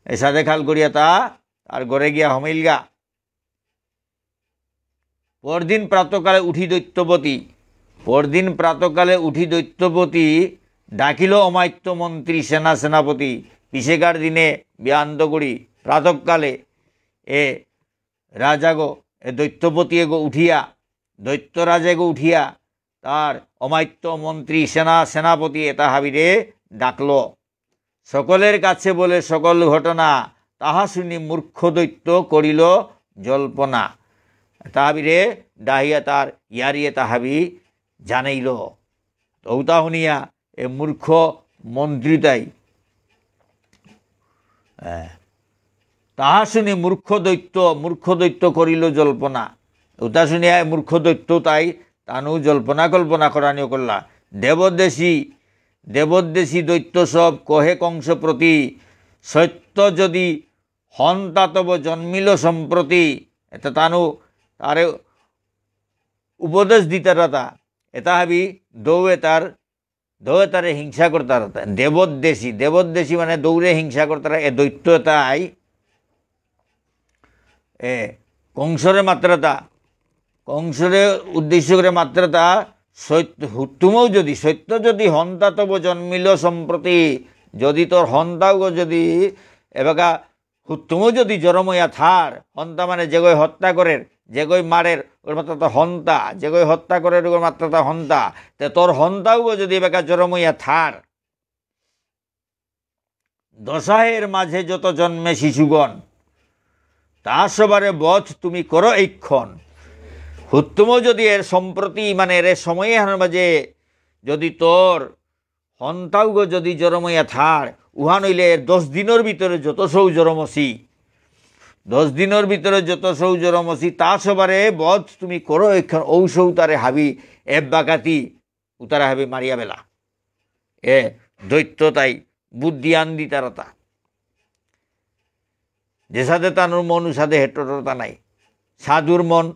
এসাদে খাল করিয়া তা আর ঘরে গিয়া হমিলগা। পরদিন প্রাতকালে উঠি দৈত্যপতি, পরদিন প্রাতকালে উঠি দৈত্যপতি ডাকিল অমাত্য মন্ত্রী সেনা সেনাপতি। পিছেকার দিনে বিয়ান্ত করি প্রাতকালে এ রাজাগো, এ দৈত্যপতি এগো উঠিয়া, দৈত্য রাজাগো উঠিয়া, তার অমাত্য মন্ত্রী সেনা সেনাপতি এতা হাবিরে ডাকল। সকলের কাছে বলে সকল ঘটনা, তাহা শুনি মূর্খ দৈত্য করিল জল্পনা। তাহাবিরে ডাহিয়া তার ইয়ারিয়ে তাহাবি জানাইল। তো উতা শুনিয়া এ মূর্খ মন্ত্রী তাই, এ, তাহা শুনি মূর্খ দৈত্য, মূর্খ দৈত্য করিল জল্পনা। উতা শুনিয়া এ মূর্খ দৈত্য তাই তানু জল্পনা কল্পনা করানিও করলা। দেবদেশী দেবদ্বেষী দৈত্য সব কহে কংস প্রতি, সত্য যদি হন্তা তব জন্মিল সম্প্রতি। এতা তানু তারে উপদেশ দিতারাতা। এতা হাবি দৌ এতার, দৌ এতারে হিংসা করতারাতা। দেবদ্বেষী, দেবদ্বেষী মানে দৌরে হিংসা করতারা। এ দৈত্য এতাই এ, কংসরে মাততারাতা, কংসরে উদ্দেশ্য করে মাততারাতা, সত্য, হুত্তুমও যদি, সত্য যদি হন্তা তব জন্মিল সম্প্রতি, যদি তোর হন্তাগ যদি এবাকা হুত্তুমও যদি জরমইয়া থার, হন্তা মানে যেগই হত্যা করের, যেগই মারের, ওর মাততারাতা হন্তা, যেগই হত্যা করের, ওর মাততারাতা হন্তা, তে তোর হন্তাগ যদি এবাকা জরমইয়া থার, দশাহের মাঝে যত জন্মে শিশুগণ, তা সবারে বধ তুমি করো এইক্ষণ। হুত্তুম যদি এর সম্প্রতি, মানে এর সময় এহানর মাঝে যদি তোর হন্তাগ যদি জরমইয়া থার, উহান হইলে এর দশ দিনর ভিতরে যত সৌ জরমসি, দশ দিনর ভিতরে যত সৌ জরমসি, তা সবারে বধ তুমি করো এইক্ষণ। ঔ সৌ তারে হাবি এব্বাকাতি উতারে হাবি মারিয়া বেলা। এ দৈত্য তাই বুদ্ধি আন দিতারাতা। যেসাদে তানুর মন উসাদে হেট্টরতা নাই। সাধুর মন,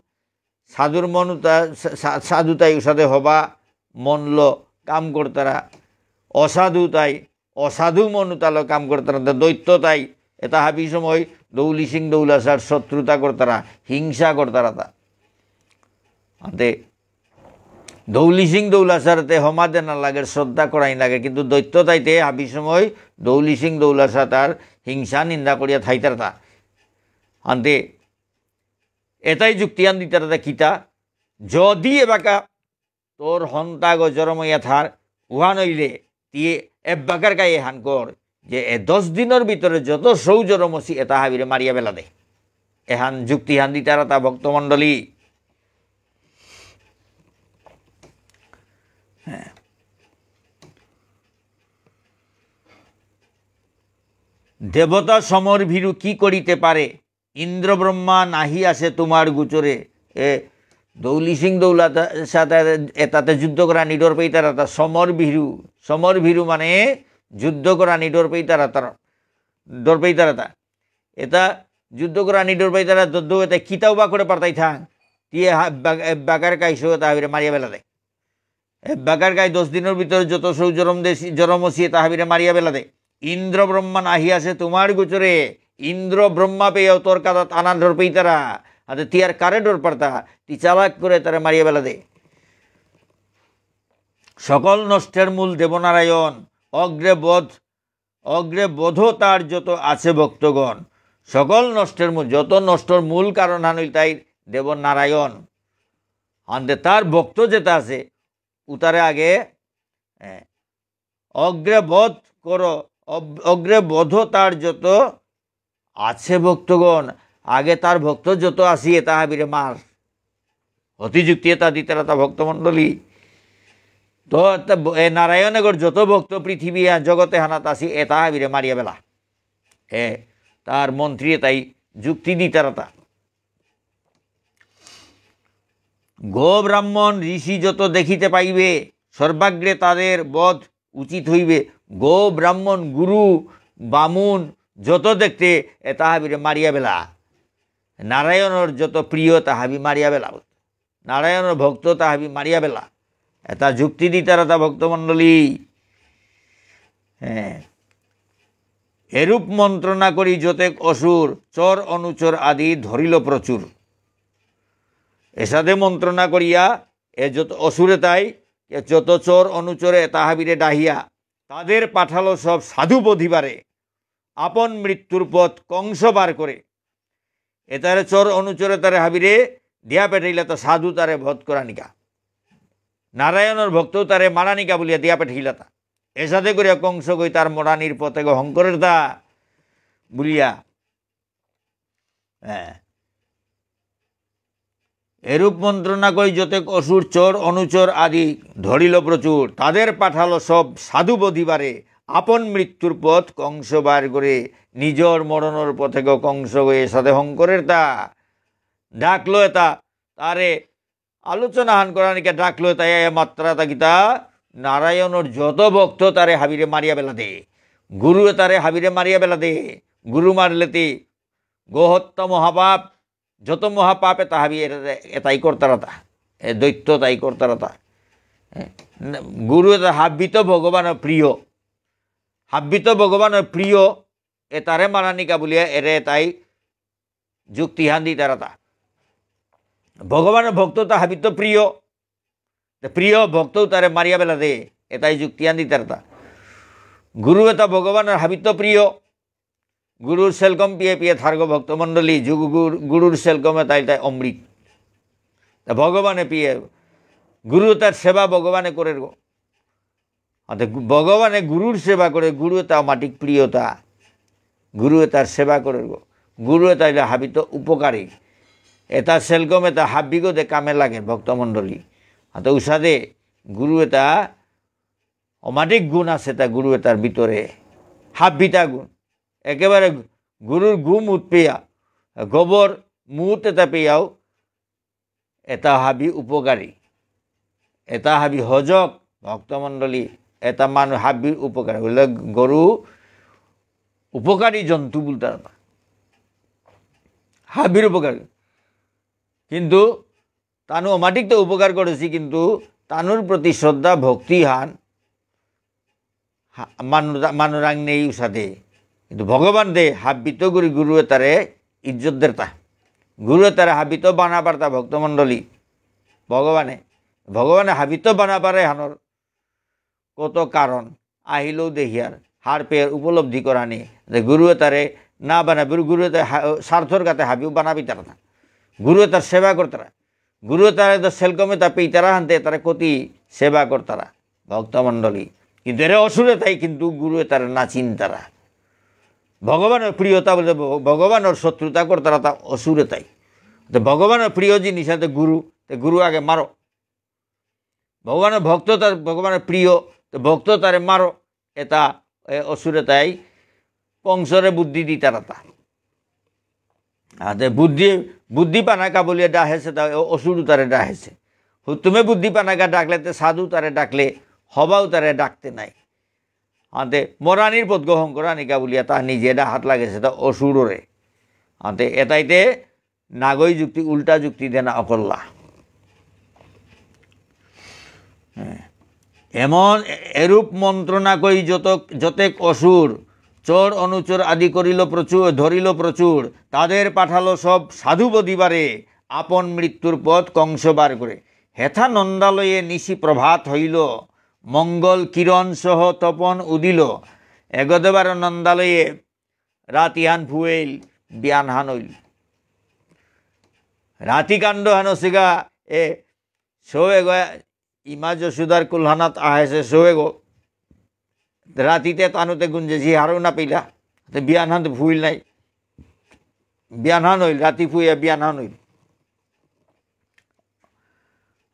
সাধুর মন উতা-, সা-, সা-, সাধু তাই উসাদে হবা মনলো কাম করতারা। অসাধু তাই অসাধু মন উতালো কাম করতারা। দৈত্য তাই এতা হাবি সময় দৌলি সিং দৌলাসার শত্রুতা করতারা, হিংসা করতারাতা। আতে দৌলি সিং দৌলাসারতে হমা দেনা লাগে, শ্রদ্ধা করাই লাগে, কিন্তু দৈত্য তাইতে হাবি সময় দৌলি সিং দৌলাসা তার হিংসা নিন্দা করিয়া থাইতারতা। আনতে এতাই যুক্তি আন দিতারতা কিতা, যদি এবাকা তোর হন্তাগ জরমইয়া থার, উহান হইলে তি এব্বাকার কাই এহান কর, যে এ দশ দিনর ভিতরে যত সৌ জরমসি এতা হাবিরে মারিয়া বেলা দে। এহান যুক্তি হান দিতারাতা ভক্তমণ্ডলী। হ্যাঁ। দেবতা সমর ভীরু কি করিতে পারে? ইন্দ্র ব্রহ্মা নাহি আসে তোমার গোচরে। এ দৌলি সিং দৌলাসাতে এতাতে যুদ্ধ করানি ডর পেইতারাতা। সমর ভীরু, সমর ভীরু মানে যুদ্ধ করানি ডর পেইতারাতা, ডর পেইতারাতা। এতা যুদ্ধ করানি ডর পেইতারা, যুদ্ধ এতা কিতাও বা করে পারতাই থাং। তি এ হা-, এব্বা-, এব্বাকার কাই সৌ এতা হাবিরে মারিয়া বেলা দে। এব্বাকার কাই দশ দিনর ভিতরে যত সৌ জরম দেসি, জরমসি এতা হাবিরে মারিয়া বেলা দে। ইন্দ্র ব্রহ্মা নাহি আসে তোমার গোচরে। ইন্দ্র ব্রহ্মা পেয়াও তোর কাদাত আনা ডর পেইতারা। আতে তি আর কারে ডর পারতা? তি চালাক করে তারে মারিয়া বেলা দে। সকল নষ্টের মূল দেবনারায়ণ, অগ্রে বধ অগ্রে বধ তার যত আছে ভক্তগণ। সকল নষ্টের মূল, যত নষ্টর মূল কারণ হান হইল তাই দেব নারায়ণ। আনতে তার ভক্ত যেতা আছে, উতারে আগে, এ, অগ্রে বধ করো, অব-, অগ্রে বধ তার যত আছে ভক্তগণ, আগে তার ভক্ত যত আসি, এতা হাবিরে মার। অতি যুক্তি এতা দিতারাতা ভক্তমণ্ডলী। তো, এতা ব-, এ নারায়ণগর যত ভক্ত পৃথিবী আর জগতে হানাত আসি, এতা হাবিরে মারিয়া বেলা। এ, তার মন্ত্রী এতাই যুক্তি দিতারাতা। গো ব্রাহ্মণ ঋষি যত দেখিতে পাইবে, সর্বাগ্রে তাদের বধ উচিত হইবে। গো ব্রাহ্মণ গুরু বামুন যত দেখতে, এতা হাবিরে মারিয়া বেলা। নারায়ণর যত প্রিয় তা হাবি মারিয়া বেলা। নারায়ণর ভক্ত তা হাবি মারিয়া বেলা। এতা যুক্তি দিতারাতা ভক্তমণ্ডলী। হ্যাঁ। এরূপ মন্ত্রণা করি যতেক অসুর, চর অনুচর আদি ধরিল প্রচুর। এসাদে মন্ত্রণা করিয়া এ যত অসুরে তাই, এ যত চর অনুচরে এতা হাবিরে ডাহিয়া, তাদের পাঠালো সব সাধু বধিবারে, আপন মৃত্যুর পথ কংস বার করে। এতারে চর অনুচরে তারে হাবিরে দিয়া পেঠাইলাতা সাধু তারে বধ করানিকা। নারায়ণর ভক্ত তারে মারানিকা বুলিয়া দিয়া পেঠাইলাতা। এসাদে করিয়া কংস গই তার মরানির পথে গো হংকরের তা বুলিয়া। হ্যাঁ। এরূপ মন্ত্রণা করি যতেক অসুর চর অনুচর আদি ধরিল প্রচুর। তাদের পাঠালো সব সাধু বধিবারে। আপন মৃত্যুর পথ কংস বার করে। নিজর মরণর পথে গো কংস গো এসাদে হংকরের তা। ডাকলো এতা, তারে আলোচনা হান করানিকা ডাকলো এতা, এ মাততারাতা কিতা নারায়ণর যত ভক্ত তারে হাবিরে মারিয়া বেলা দে। গুরু তারে হাবিরে মারিয়া বেলা দে। গুরু মারলেতে গোহত্যা মহাপাপ, যত মহাপাপ এতা হাবি এ-, এতাই করতারাতা। এ দৈত্য তাই করতারাতা। এ, গুরু এতা হাব্বিত ভগবান প্রিয়। হাব্বিত ভগবান প্রিয়, এতারে মারানিকা বুলিয়া এরে তাই যুক্তিহান দিতারাতা। ভগবান ভক্ত তা হাবিত প্রিয়। তে প্রিয় ভক্ত তারে মারিয়া বেলা দে, এতাই যুক্তিহান দিতারাতা। গুরু এতা ভগবানর হাবিত প্রিয়। গুরুর সেলকম পিয়ে পিয়ে থার্গ ভক্তমণ্ডলী, যুগ গুর-, গুরুর সেলকম এতাই তাই অমৃত। তা ভগবানে পিয়ে, গুরু তার সেবা ভগবানে করে গো। অর্থাৎ গু-, ভগবানে গুরুর সেবা করে, গুরু এতা অমাটিক প্রিয়তা। গুরু এতার সেবা করে গো। গুরু এতা হইলে হাবিত উপকারী। এতা সেলকম এতা হাবিগো দে কামে লাগে ভক্তমণ্ডলী। অর্থাৎ উসাদে গুরু এতা অমাটিক গুণ আছে তা গুরু এতার ভিতরে। হাবিতা গুণ। একেবারে গুরুর গু মুত পেয়া, গোবর মুত এতা পেয়াও এতা হাবি উপকারী, এতা হাবি হজক, ভক্তমণ্ডলী, এতা মানু হাবির উপকারী। বুলে গরু উপকারী জন্তু বুলতারা। হাবির উপকারী। কিন্তু তানু অমাটিক তো উপকার করেছি, কিন্তু তানুর প্রতি শ্রদ্ধা ভক্তি হান হা-, মানু-, মানুরাং নেই উসাদে। কিন্তু ভগবান দে হাবিত গুরি গুরু এতারে ইজ্জত দেরতা। গুরু এতারে হাবিত বানা পারতা ভক্তমণ্ডলী। ভগবানে, ভগবানে হাবিত বানা পারে হানর কত কারণ। আহিলেও দেহিয়ার, হার পেয়ার উপলব্ধি করানি। যে গুরু এতারে না বানা, গুরু, গুরু এতারে হা-, স্বার্থর গাতে হাবিও বানা পিতারা না। গুরু এতার সেবা করতারা। গুরু তারে তো সেলকমে তা পেইতারা হানতে তারে কতি সেবা করতারা ভক্তমণ্ডলী। কিন্তু এরে অসুরে তাই কিন্তু গুরু তারে না চিনতারা। ভগবানর প্রিয়তা বুলে ভ-, ভগবানর শত্রুতা করতারা তা অসুরে তাই। তো ভগবানর প্রিয় জিনিস আছে গুরু, তো গুরু আগে মারো। ভগবানর ভক্ত তার ভগবানর প্রিয়, তো ভক্ত তারে মারো। এতা, এ, অসুরে তাই কংসরে বুদ্ধি দিতারাতা। আতে বুদ্ধি, বুদ্ধি পানাকা বুলিয়া ডাহেছে, তা অ-, অসুর তারে ডাহেছে। হুতুমে বুদ্ধি পানাকা ডাকলে তে সাধু তারে ডাকলে হবাও তারে ডাকতে নাই। আতে মরানির পথ গ্রহণ করানিকা বুলিয়া তা নিজে ডাহাত লাগেছে তা অসুররে। আতে এতাইতে নাগই যুক্তি, উল্টা যুক্তি দেনা অকল্লা। হ্যাঁ। এমন এ-, এরূপ মন্ত্রণা কই যত, যতেক অসুর, চোর অনুচর আদি করিল প্রচুর, ধরিল প্রচুর, তাদের পাঠালো সব সাধু বধিবারে, আপন মৃত্যুর পথ কংস বার করে। হেথা নন্দালয়ে নিশি প্রভাত হইল, মঙ্গল কিরণ সহ তপন উদিল। এগোদবার নন্দালয়ে রাতিহান ফুয়েইল, বিয়ানহান হইল। রাতি কাণ্ডহান সিগা, এ, সৌ এগো ইমা যশোদার কুলহানাত আহেসে সৌ এগো। রাতিতে তানুতে গুঞ্জেসি হারৌ না পিলা। তে বিয়ানহান তো ফুইল নাই। বিয়ানহান হইল, রাতি ফুইয়া বিয়ানহান হইল।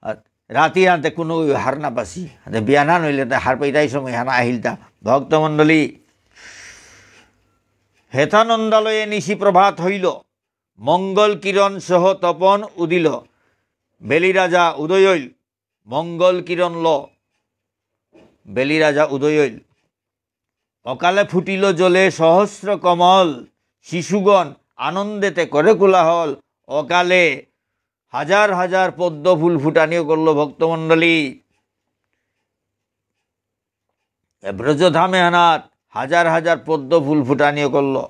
আর রাতি আনতে কোনো হার না পাসি। আনতে বিয়ানহান হইলে তে হার পেইতাই সময় হানা আহিলতা। ভক্তমণ্ডলী, হেথা নন্দালয়ে নিশি প্রভাত হইল। মঙ্গল কিরণ সহ তপন উদিল। বেলি রাজা উদয় হইল। মঙ্গল কিরণ ল। বেলি রাজা উদয় হইল। অকালে ফুটিল জলে সহস্র কমল, শিশুগণ আনন্দেতে করে কোলাহল। অকালে হাজার হাজার পদ্ম ফুল ফুটানিও করল ভক্তমণ্ডলী। এ ব্রজধামে হানাত হাজার হাজার পদ্ম ফুল ফুটানিও করল।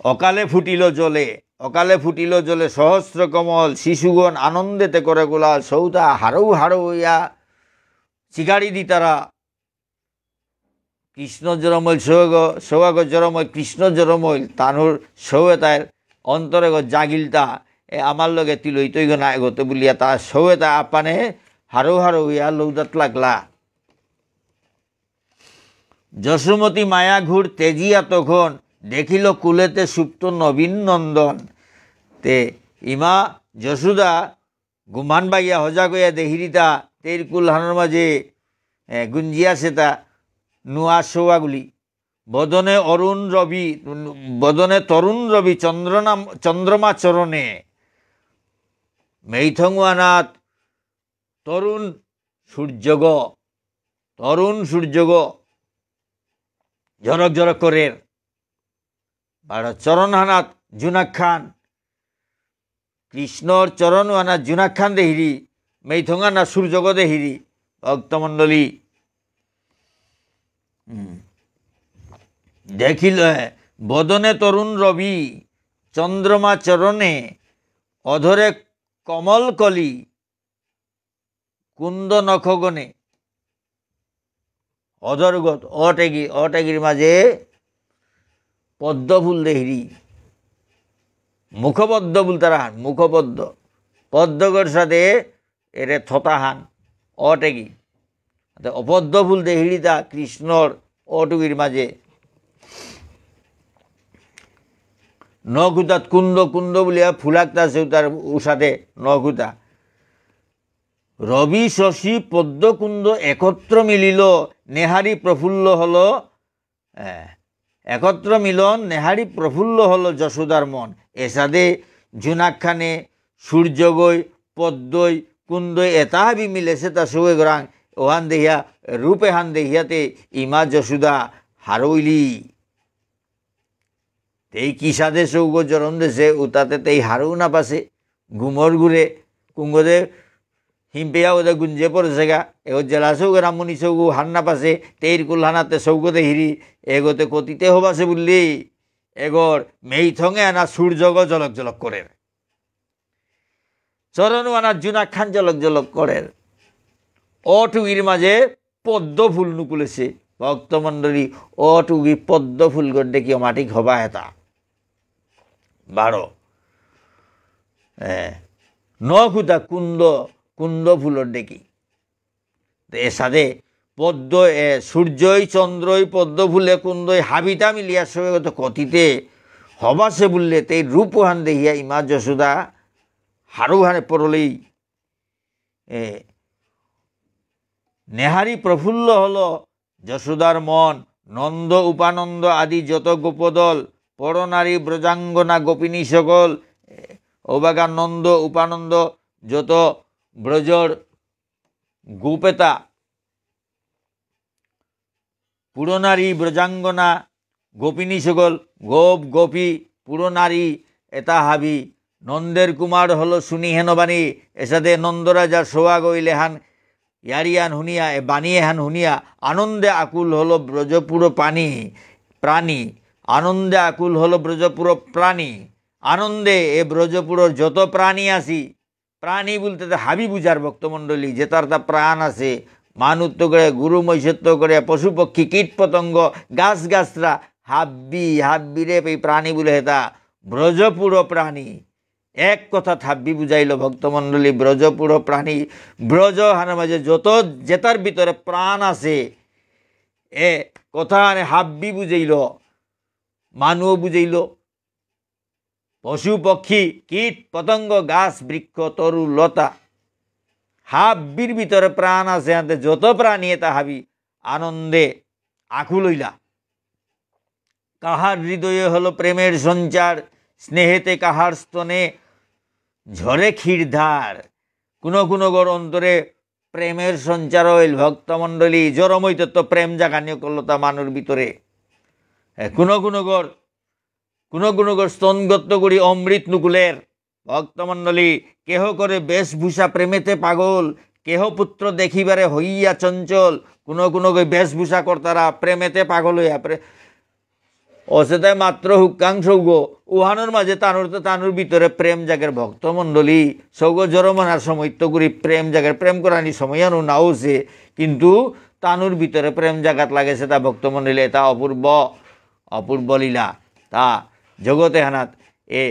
অকালে ফুটিল জলে, অকালে ফুটিল জলে সহস্র কমল, শিশুগণ আনন্দেতে করে কোলাহল। সৌতা হারৌ হারৌ ইয়া চিগারি দিতারা। কৃষ্ণ জরমইল সৌগ, সৌগ জরমইল, কৃষ্ণ জরমইল, তানুর সৌ এতার অন্তরেগ জাগিলতা, এ আমার লগে তিলই তৈগ না এগোতে বুলিয়া তা সৌ এতা আপানে হারৌ হারৌ ইয়া লৌদাত লাগলা। যশোমতী মায়াঘোর তেজিয়া তখন, দেখিল কুলেতে সুপ্ত নবীন নন্দন। তে ইমা যশোদা গুমান বাগিয়া হজা কইয়া দেহিরিতা তেইর কুলহানর মাঝে, এ, গুঞ্জিয়া সেতা নুয়া সৌয়াগুলি। বদনে অরুণ রবি, বদনে তরুণ রবি চন্দ্রনাম-, চন্দ্রমা চরণে। মেইথং ওয়ানাত তরুণ সূর্যগ, তরুণ সূর্যগ ঝরক ঝরক করের। বারো চরণ হানাত জুনাক খান, কৃষ্ণর চরণ আনা জুনাক খান দেহিরি, মেইথঙ আনা সূর্যগ দেহিরি, ভক্তমণ্ডলী। হুম। দেখিল, এ, বদনে তরুণ রবি, চন্দ্রমা চরণে, অধরে কমল কলি, কুন্দ নখগণে। অধরগত, অটেগি, অটেগির মাঝে পদ্ম ফুল দেহিরি। মুখপদ্ম বুলতারা হান, মুখপদ্ম। পদ্মগর সাথে এরে থতা হান, অটেগি। তে অপদ্ম ফুল দেহিরিতা কৃষ্ণর অটুগির মাঝে। নখুতাত কুন্দ, কুন্দ বুলিয়া ফুলাকতা সেউতার উসাতে নখুতা। রবি শশী পদ্মকুন্দ একত্র মিলিল, নেহারি প্রফুল্ল হল, এ, একত্র মিলন নেহারি প্রফুল্ল হল যশোদার মন। এসাদে জুনাকখানে সূর্যগই, পদ্মই, কুন্দই এতা হাবি মিলেসেতা সৌগরাং, ওহান দেহিয়া, রূপে হান দেহিয়াতে ইমা যশোদা হারৌইলি। তেই কিসাদে সৌগ জরম দেসে, উতাতে তেই হারৌ না পাসে, ঘুমর ঘুরে, কুঙ্গদে হিমপেয়া ওদে গুঞ্জে পড়েসেগা, এগো জেলা সৌগ রামুনি সৌগ হার না পাসে, তেইর কুলহানাতে সৌগ দেহিরি, এগোতে কতিতে হবাসে বুললি, এগোর মেইথঙে আনা সূর্যগ জলক জলক করের। চরণ আনা জুনাক খান জলক জলক করের। অটুগির মাঝে পদ্ম ফুল নুকুলেসে। ভক্তমণ্ডলী, অটুগি পদ্ম ফুলগর ডেকি অমাটিক হবা হেতা। বারো। এ, নখুতা কুন্দ, কুন্দ ফুলর ডেকি। তে এসাদে পদ্ম, এ, সূর্যই, চন্দ্রই, পদ্ম ফুলে, কুন্দই, হাবিতা মিলিয়া সৌগত কতিতে হবাসে বুললে, তেই রূপহান দেহিয়া ইমা যশোদা হারৌহানে পড়লেই এ, নেহারি প্রফুল্ল হল যশোদার মন, নন্দ উপানন্দ আদি যত গোপদল, পরনারী ব্রজাঙ্গনা গোপিনী সকল, এ, ঔবাগা নন্দ উপানন্দ যত ব্রজর গোপেতা, পুরনারী ব্রজাঙ্গনা গোপিনী সকল, গোপ, গোপী, পুরনারী, এতা হাবি, নন্দের কুমার হল শুনি হেন বাণী, এসাদে নন্দরাজা সোয়াগ ইলেহান, ইয়ারিয়ান হুনিয়া, এ বাণী এহান হুনিয়া, আনন্দে আকুল হল ব্রজপুর প্রাণী, প্রাণী, আনন্দে আকুল হল ব্রজপুর প্রাণী, আনন্দে এ ব্রজপুরর যত প্রাণী আসি, প্রাণী বলতে তো হাবি বুঝার ভক্তমণ্ডলী, যেতার তা প্রাণ আছে, মানুত্ত করে, গরু মহিষত্ত করে, পশু পক্ষী, কীট পতঙ্গ, গাছ গাছরা, হাব্বি, হাব্বিরে এই প্রাণী বলে হেতা, ব্রজপুর প্রাণী। এক কথা হাব্বি বুঝাইল ভক্তমণ্ডলী, ব্রজপুর প্রাণী, ব্রজ হানার মাঝে যত যেতার ভিতরে প্রাণ আছে, এ কথা আনে হাব্বি বুঝাইল, মানু বুঝাইল, পশু পক্ষী, কীট পতঙ্গ, গাছ বৃক্ষ তরু লতা, হাব্বির ভিতরে প্রাণ আছে, আনতে যত প্রাণী এতা হাবি আনন্দে আকুল হইলা। কাহার হৃদয়ে হলো প্রেমের সঞ্চার, স্নেহেতে কাহার স্তনে ঝরে ক্ষীরধার। কোনো কোনো গর অন্তরে প্রেমের সঞ্চার হইল, ভক্তমণ্ডলী, জরমইতে তো প্রেম জাগানিও করলো তা মানুর ভিতরে। এ, কোনো কোনো গর কোনো কোনো গর স্তনগত্ত করি অমৃত নুকুলের। ভক্তমণ্ডলী, কেহ করে বেশভূষা প্রেমেতে পাগল, কেহ পুত্র দেখিবারে হইয়া চঞ্চল। কোনো কোনো গই বেশভূষা করতারা প্রেমেতে পাগল হইয়া প্রে-, অসেতায় মাত্র হুক্কাং সৌগ, উহানোর মাঝে তানুর তো তানুর ভিতরে প্রেম জাগের ভক্তমণ্ডলী, সৌগ জরমনার সময় তো করি প্রেম জাগের, প্রেম করানি সময় আনু নাও সে, কিন্তু তানুর ভিতরে প্রেম জাগাত লাগেসে তা ভক্তমণ্ডলী, এটা অপূর্ব, অপূর্ব লীলা। তা জগতে হানাত এ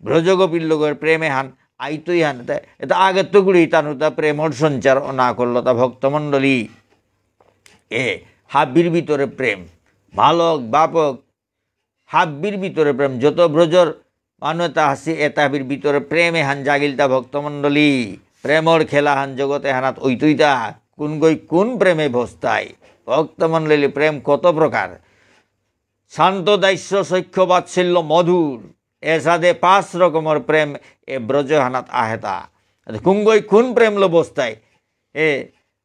ব্রজগোপীর লগর প্রেমে হান আইতই হান, তা এটা আগের তো গুড়ি তানুতা প্রেমর সঞ্চার না করলো তা ভক্তমণ্ডলী। এ হাব্বির ভিতরে প্রেম, বালক, বাপক, হাব্বির ভিতরে প্রেম, যত ব্রজর মানু এটা আসি, এটা হাব্বির ভিতরে প্রেমে হান জাগিলতা ভক্তমণ্ডলী। প্রেমর খেলা হান জগতে হানাত ওইতইতা, কোন গই কোন প্রেমে ভস্তাই। ভক্তমণ্ডলী, প্রেম কত প্রকার। শান্ত, দাস্য, সখ্য, বাৎসল্য, মধুর, এসাদে পাঁচ রকমর প্রেম এ ব্রজহানাত আহেতা। কোন গই কোন প্রেম লো বস্তাই? এ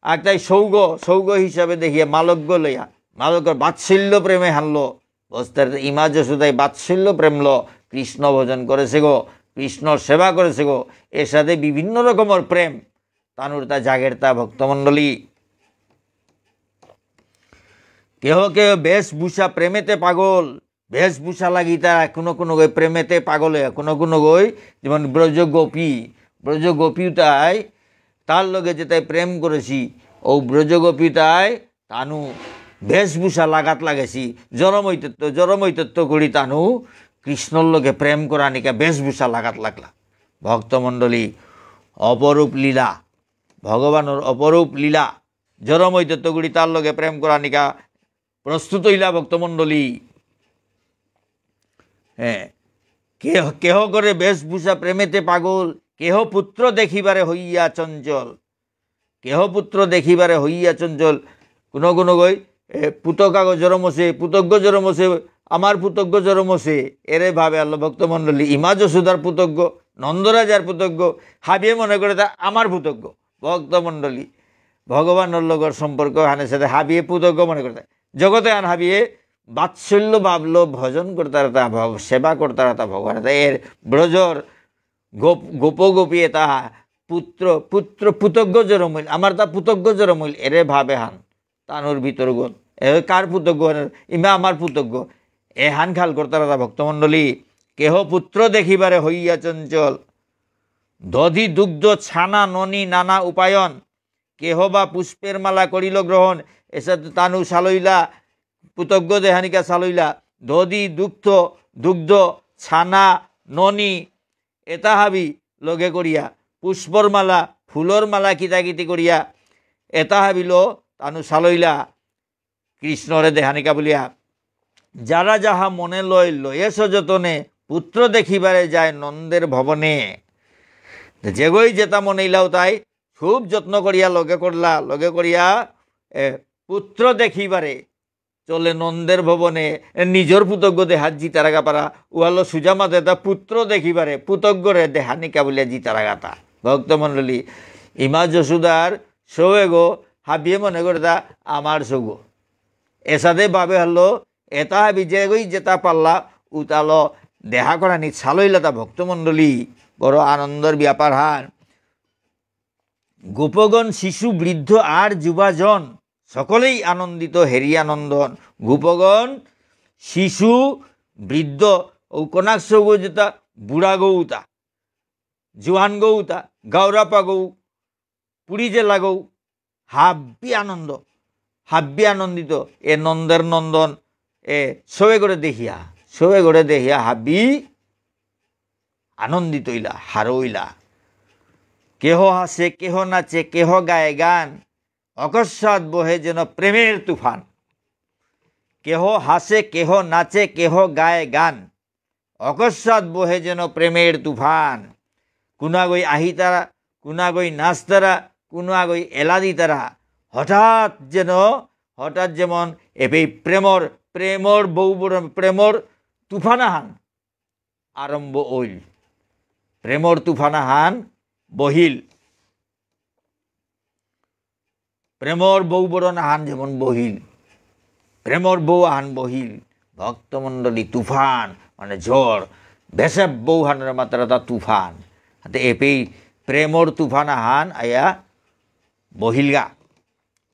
আকতাই সৌগ, সৌগ হিসাবে দেখিয়া মালকগ লইয়া, মালকর বাৎসল্য প্রেমে হানলো। বস্তার ইমা যশোদাই বাৎসল্য প্রেমলো, কৃষ্ণ ভজন করেসে গো, কৃষ্ণ সেবা করেসে গো, এসাদে বিভিন্ন রকমর প্রেম। তানুরতা জাগেরতা ভক্তমণ্ডলী। কেহ কেহ বেশভূষা প্রেমেতে পাগল, বেশভূষা লাগিতা কোনো কোনো গই প্রেমেতে পাগল হইয়া, কোনো কোনো গই যেমন ব্রজগোপী, ব্রজগোপী তাই তার লগে যেতাই প্রেম করেসি, ও ব্রজগোপী তাই তানু বেশভূষা লাগাত লাগেসি, জরমৈতত্ত, জরমৈতত্ত করি তানু কৃষ্ণর লগে প্রেম করানিকা বেশভূষা লাগাত লাগলা। ভক্তমণ্ডলী, অপরূপ লীলা, ভগবানর অপরূপ লীলা, জরমৈতত্ত করি তার লগে প্রেম করানিকা প্রস্তুত হইলা ভক্তমণ্ডলী। হ্যাঁ, কেহ, কেহ করে বেশভূষা প্রেমেতে পাগল, কেহ পুত্র দেখিবারে হইয়া চঞ্চল। কেহ পুত্র দেখিবারে হইয়া চঞ্চল। কোনো কোনো গই, এ, পুতক আগ জরমসে, পুতকগ জরমসে, আমার পুতকগ জরমসে। এরে ভাবে আল্লাহ ভক্তমণ্ডলী, ইমা যশোদার পুতকগ, নন্দরাজার পুতকগ, হাবিয়ে মনে করে তা আমার পুতকগ। ভক্তমণ্ডলী, ভগবানর লগর সম্পর্ক হানে সাথে হাবিয়ে পুতকগ মনে করে তা। জগতে আন হাবিয়ে বাৎসল্য ভাবলো ভজন করতারা তা ভগ-, সেবা করতারা তা ভগবান। তা এর ব্রজর গোপ-, গোপ গোপী এতা পুত্র, পুত্র পুতকগ জরমইল, আমার তা পুতকগ জরমইল, এরে ভাবে হান। তানুর ভিতরগত। এ কার পুতকগ? ইমা আমার পুতকগ। এহান খাল করতারা তা ভক্তমণ্ডলী। কেহ পুত্র দেখিবারে হইয়া চঞ্চল। দধি দুগ্ধ ছানা ননি নানা উপায়ন। কেহ বা পুষ্পের মালা করিল গ্রহণ। এসাদে তানু সালইলা, পুতকগ দেহানিকা সালইলা। দধি দুগ্ধ, দুগ্ধ, ছানা, ননি, এতা হাবি লগে করিয়া, পুষ্পর মালা, ফুলর মালা কিতা কিতি করিয়া, এতা হাবিলো তানু সালইলা কৃষ্ণরে দেহানিকা বুলিয়া। যারা যাহা মনে লয় লয়ে সযতনে, পুত্র দেখিবারে যায় নন্দের ভবনে। যেগই যেতা মনে ইলাও তাই খুব যত্ন করিয়া লগে করলা, লগে করিয়া, এ, পুত্র দেখিবারে চলে নন্দের ভবনে, এ, নিজর পুতকগ দেহাত জিতারাগা পারা, উহালো সুজামাতে তা পুত্র দেখিবারে, পুতকগরে দেহানিকা বুলিয়া জিতারাগাতা। ভক্তমণ্ডলী, ইমা যশোদার সৌগ হাবিয়ে মনে করে তা আমার সৌগ। এসাদে ভাবে হলো, এতা হাবি যেগই যেতা পাল্লা, উতালো দেহা করানি সালইলাতা ভক্তমণ্ডলী, বড় আনন্দর ব্যাপার হান। গোপগণ, শিশু, বৃদ্ধ আর যুবাজন, সকলেই আনন্দিত হেরিয়া নন্দন। গোপগণ, শিশু, বৃদ্ধ, ও কনাক সৌগ যেতা বুড়াগ উতা, জুয়ানগ উতা, গাউরাপাগ, পুরী জেলাগ, হাব্বি আনন্দ, হাব্বি আনন্দিত, এ নন্দের নন্দন, এ সৌগরে দেহিয়া, সৌগরে দেহিয়া হাব্বি আনন্দিত ইলা, হারৌ ইলা। কেহ হাসে, কেহ নাচে, কেহ গায় গান, অকস্মাৎ বহে যেন প্রেমের তুফান। কেহ হাসে, কেহ নাচে, কেহ গায় গান, অকস্মাৎ বহে যেন প্রেমের তুফান। কুনাগই আহিতারা, কুনাগই নাচতারা, কুনাগই এলা দিতারা। হঠাৎ যেন, হঠাৎ যেমন এবেই প্রেমর, প্রেমর বৌবরণ, প্রেমর তুফান আহান আরম্ভ হইল। প্রেমর তুফান আহান বহিল। প্রেমর বৌবরণ আহান যেমন বহিল, প্রেমর বৌ আহান বহিল, ভক্তমণ্ডলী তুফান, মানে ঝড়, বেসে বৌহানরে মাতারাতা তুফান। হাতে এপেই প্রেমর তুফান আহান আয়া বহিলগা।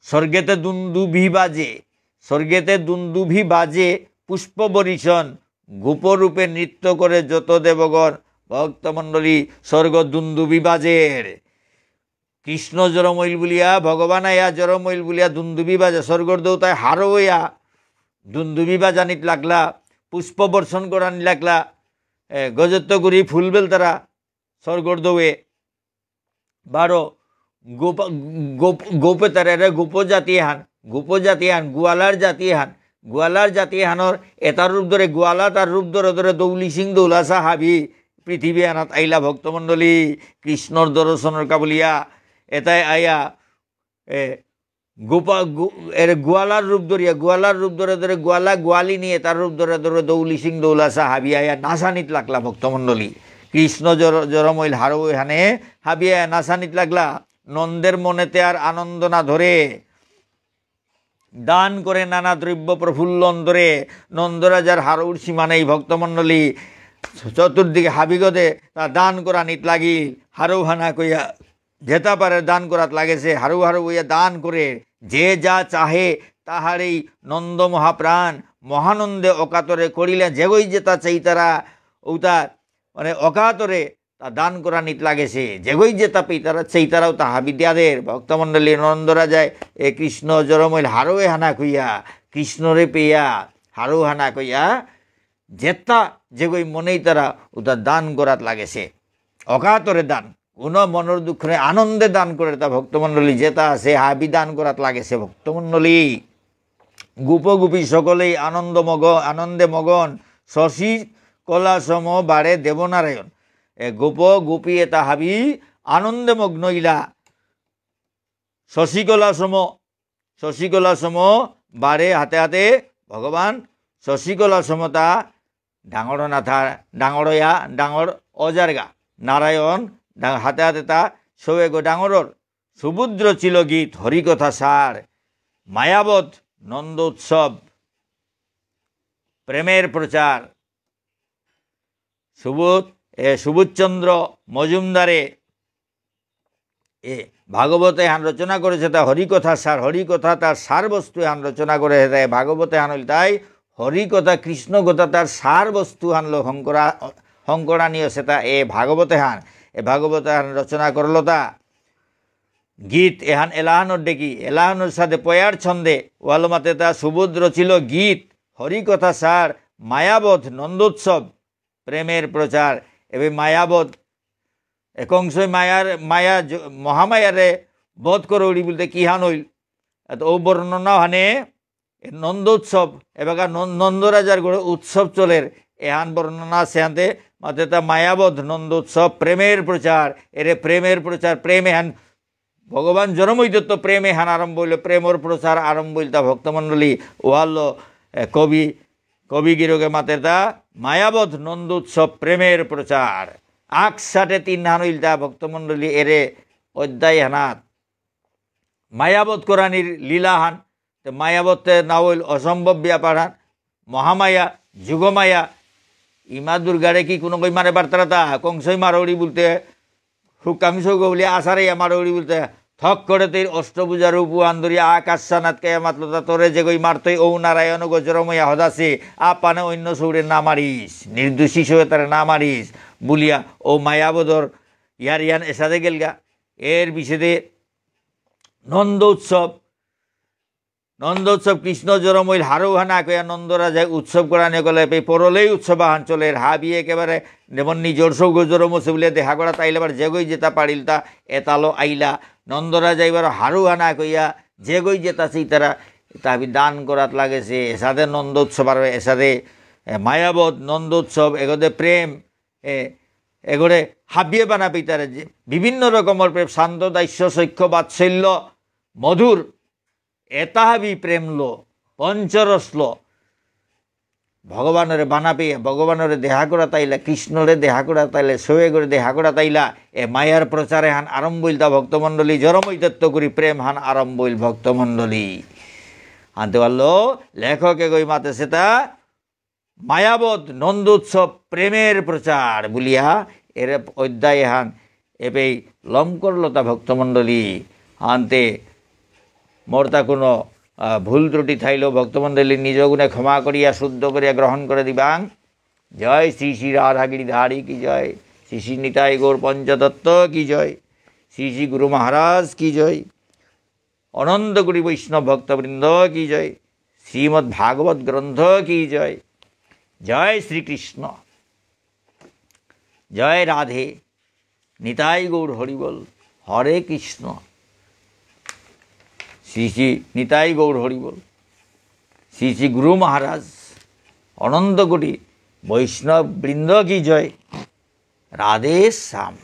স্বর্গেতে দুন্দুভি বাজে, স্বর্গেতে দুন্দুভি বাজে, পুষ্প বরিষণ, গোপরূপে নৃত্য করে যত দেবগণ। ভক্তমণ্ডলী, স্বর্গ দুন্দুভি বাজের। কৃষ্ণ জরমইল বুলিয়া, ভগবান আয়া জরমইল বুলিয়া দুন্দুভি বাজা, স্বর্গর দেবতায় হারৌ অয়া দুন্দুভি বাজানিত লাগলা, পুষ্প বর্ষণ করানি লাগলা, এ, গজত্ত করি ফুল বেলতারা স্বর্গর দেবে। বারো, গোপ-, গোপ-, গোপে তারে রে গোপ জাতি হান, গোপ জাতি হান, গোয়ালার জাতি হান, গোয়ালার জাতি হানর এটার রূপ ধরে, গোয়ালা তার রূপ ধরে ধরে দৌলি সিং দৌলাসা হাবি পৃথিবী আনাত আইলা ভক্তমণ্ডলী, কৃষ্ণর দর্শনর কাবুলিয়া, এটাই আয়া, এ, গোপা-, গো-, এর গোয়ালার রূপ ধরিয়া, গোয়ালার রূপ ধরে ধরে গোয়ালা গোয়ালিনী এটার রূপ ধরে ধরে দৌলি সিং দৌলাসা হাবি আয়া নাচানিত লাগলা ভক্তমণ্ডলী। কৃষ্ণ জর-, জরমইল হারৌ এহানে হাবি আয়া নাচানিত লাগলা। নন্দের মনেতে আর আনন্দ না ধরে, দান করে নানা দ্রব্য প্রফুল্ল অন্তরে। নন্দরাজার হারৌর সীমা নেই ভক্তমণ্ডলী। চতুর্দিকে হাবিগদে তা দান করানিত লাগিল। হারৌ হানা কইয়া যেতা পারে দান করাত লাগেছে, হারৌ হারৌ কইয়া দান করে। যে যা চাহে তাহারেই নন্দ মহাপ্রাণ মহানন্দে অকাতরে করিলে। যেগই যেতা চাইতারা উতা মানে অকাতরে তা দান করানিত লাগেছে। যেগই যেতা পেইতারা সেইতারাও তা হাবি দিয়াদের। ভক্তমণ্ডলী, নন্দরাজায় এ কৃষ্ণ জরমইল হারৌ এহানা কইয়া, কৃষ্ণরে পেয়া হারৌ হানা কইয়া, যেতা যেগই মনেইতারা উতা দান করাত লাগেছে। অকাতরে দান, কোনো মনর দুঃখ নেই, আনন্দে দান করে তা ভক্তমণ্ডলী। যেতা আছে হাবি দান করাত লাগেছে ভক্তমণ্ডলী। গোপ গোপী সকলেই আনন্দ মগ-, আনন্দে মগন, শশী কলা সম বারে দেবনারায়ণ। এ গোপ গোপী এতা হাবি আনন্দে মগ্ন ইলা। শশীকলা সম, শশীকলা সম বারে হাতে হাতে ভগবান শশীকলা সমতা ডাঙর নাথা, ডাঙরয়া, ডাঙর অজারগা। নারায়ণ, ডা-, হাতে হাতে তা সৌগো ডাঙরর। সুভদ্র ছিল গীত হরিকথা সার, মায়াবধ নন্দ উৎসব, প্রেমের প্রচার। সুবোধ, এ, সুবোধচন্দ্র মজুমদারে এ ভাগবত এহান রচনা করেছে, তা হরিকথা সার, হরিকথা তার সার বস্তু এহান রচনা করে, তাই ভাগবত এহান হইল তাই হরিকথা, কৃষ্ণ কথা তার সার বস্তু হানলো হংকরা-, হংকরানি আছে তা এ ভাগবত এহান, এ ভাগবত এহান রচনা করলো তা। গীত এহান এলাহানর ডেকি, এলাহানর সাথে পয়ার ছন্দে, ওয়ালো মাতে তা সুবোধ রচিল গীত, হরিকথা সার, মায়াবধ, নন্দোৎসব, প্রেমের প্রচার। এবে মায়াবধ, এ কংসই মায়ার, মায়া জ-, মহামায়ারে বধ করৌরি বলতে কিহান হইল? এত ও বর্ণনা হানে এ নন্দোৎসব, এবাকা নন-, নন্দরাজার ঘরে উৎসব চলের, এহান বর্ণনা আছে হানতে, মাতে তা মায়াবধ নন্দোৎসব, প্রেমের প্রচার, এরে প্রেমের প্রচার, প্রেম এহান ভগবান জনমৈতত্ত প্রেম এহান আরম্ভ হইল, প্রেমর প্রচার আরম্ভ হইল তা ভক্তমণ্ডলী। ওহাল্য, এ, কবি, কবি গিরকে মাতের তা মায়াবধ নন্দোৎসব প্রেমের প্রচার। আকসাটে তিনহান হইল তা ভক্তমণ্ডলী এরে অধ্যায় হানাত। মায়াবধ করানির লীলাহান, তে মায়াবধ তে না হইল অসম্ভব ব্যাপার হান। মহামায়া, যোগমায়া, ইমা দুর্গারে কি কোনো কই মারে বার্তারা তা, কংসই মারৌরি বলতে, হুকাংশ গৌলি আসারে মারৌরি বলতে, থক করে তের অষ্টভুজার উপহান ধরি আকাশ সানাত কে মাতলো তা তোরে যে গই মারতই ও নারায়ণ গজরময়া হদাসে, আপানে অন্য সৌরে না মারিস, নির্দোষী সৌরে তারে না মারিস, বলিয়া ও মায়াবধর ইয়ার ইয়ান এসাদে গেলগা। এর বিষেদে নন্দ উৎসব, নন্দ উৎসব কৃষ্ণ জরমইল হারৌহানা কয়া নন্দ রাজায় উৎসব করানি কলে পে পরলেই উৎসব আহান চলের। হাবি একেবারে যেমন নিজর সৌগ জরম আছে বলে দেখা করা তাইলে আবার যেগই যেতা পারিল তা এতালো আইলা। নন্দ রাজা এবার হারৌহানা কইয়া যেগই যেতা সেই তারা তাবি দান করাত লাগেছে। এসাদে নন্দ উৎসব আর এসাদে, এ, মায়াবধ নন্দ উৎসব এগোদে প্রেম, এ, এগোরে হাবিয়ে বানা পিতারে যে বিভিন্ন রকমর প্রেম, শান্ত, দাস্য, সখ্য, বাৎসল্য, মধুর, এতা হাবি প্রেমলো, পঞ্চরসলো, ভগবানরে বানাপে, ভগবানরে দেহা করা তাইলা, কৃষ্ণরে দেহা করা তাইলা, সৌগরে দেহা করা তাইলা, এ মায়ার প্রচার এহান আরম্ভ হইল তা ভক্তমণ্ডলী, জরমই তত্ত্ব করি প্রেম হান আরম্ভ হইল ভক্তমণ্ডলী। আনতে পারলো, লেখক এগই মাতে সেতা, মায়াবধ নন্দোৎসব প্রেমের প্রচার বুলিয়া এর অধ্যায় এহান এবেই লম করলতা ভক্তমণ্ডলী। আনতে মোরতা কোনো, আহ, ভুল ত্রুটি থাইলেও ভক্তমণ্ডলী নিজ গুণে ক্ষমা করিয়া শুদ্ধ করিয়া গ্রহণ করে দিবাং। জয় শ্রী শ্রী রাধা গিরিধারী কি জয়, শ্রী শ্রী নিতাই গৌর পঞ্চতত্ত্ব কি জয়, শ্রী শ্রী গুরু মহারাজ কি জয়। অনন্ত কোটি বৈষ্ণব ভক্তবৃন্দ কি জয়, শ্রীমদ্ ভাগবত গ্রন্থ কি জয়। জয় শ্রীকৃষ্ণ, জয় রাধে, নিতাই গৌর হরিবল, হরে কৃষ্ণ। শ্রী শ্রী নিতাই গৌর হরিবল, শ্রী শ্রী গুরু মহারাজ, অনন্ত কোটি বৈষ্ণব বৃন্দ কি জয়। রাধে শ্যাম।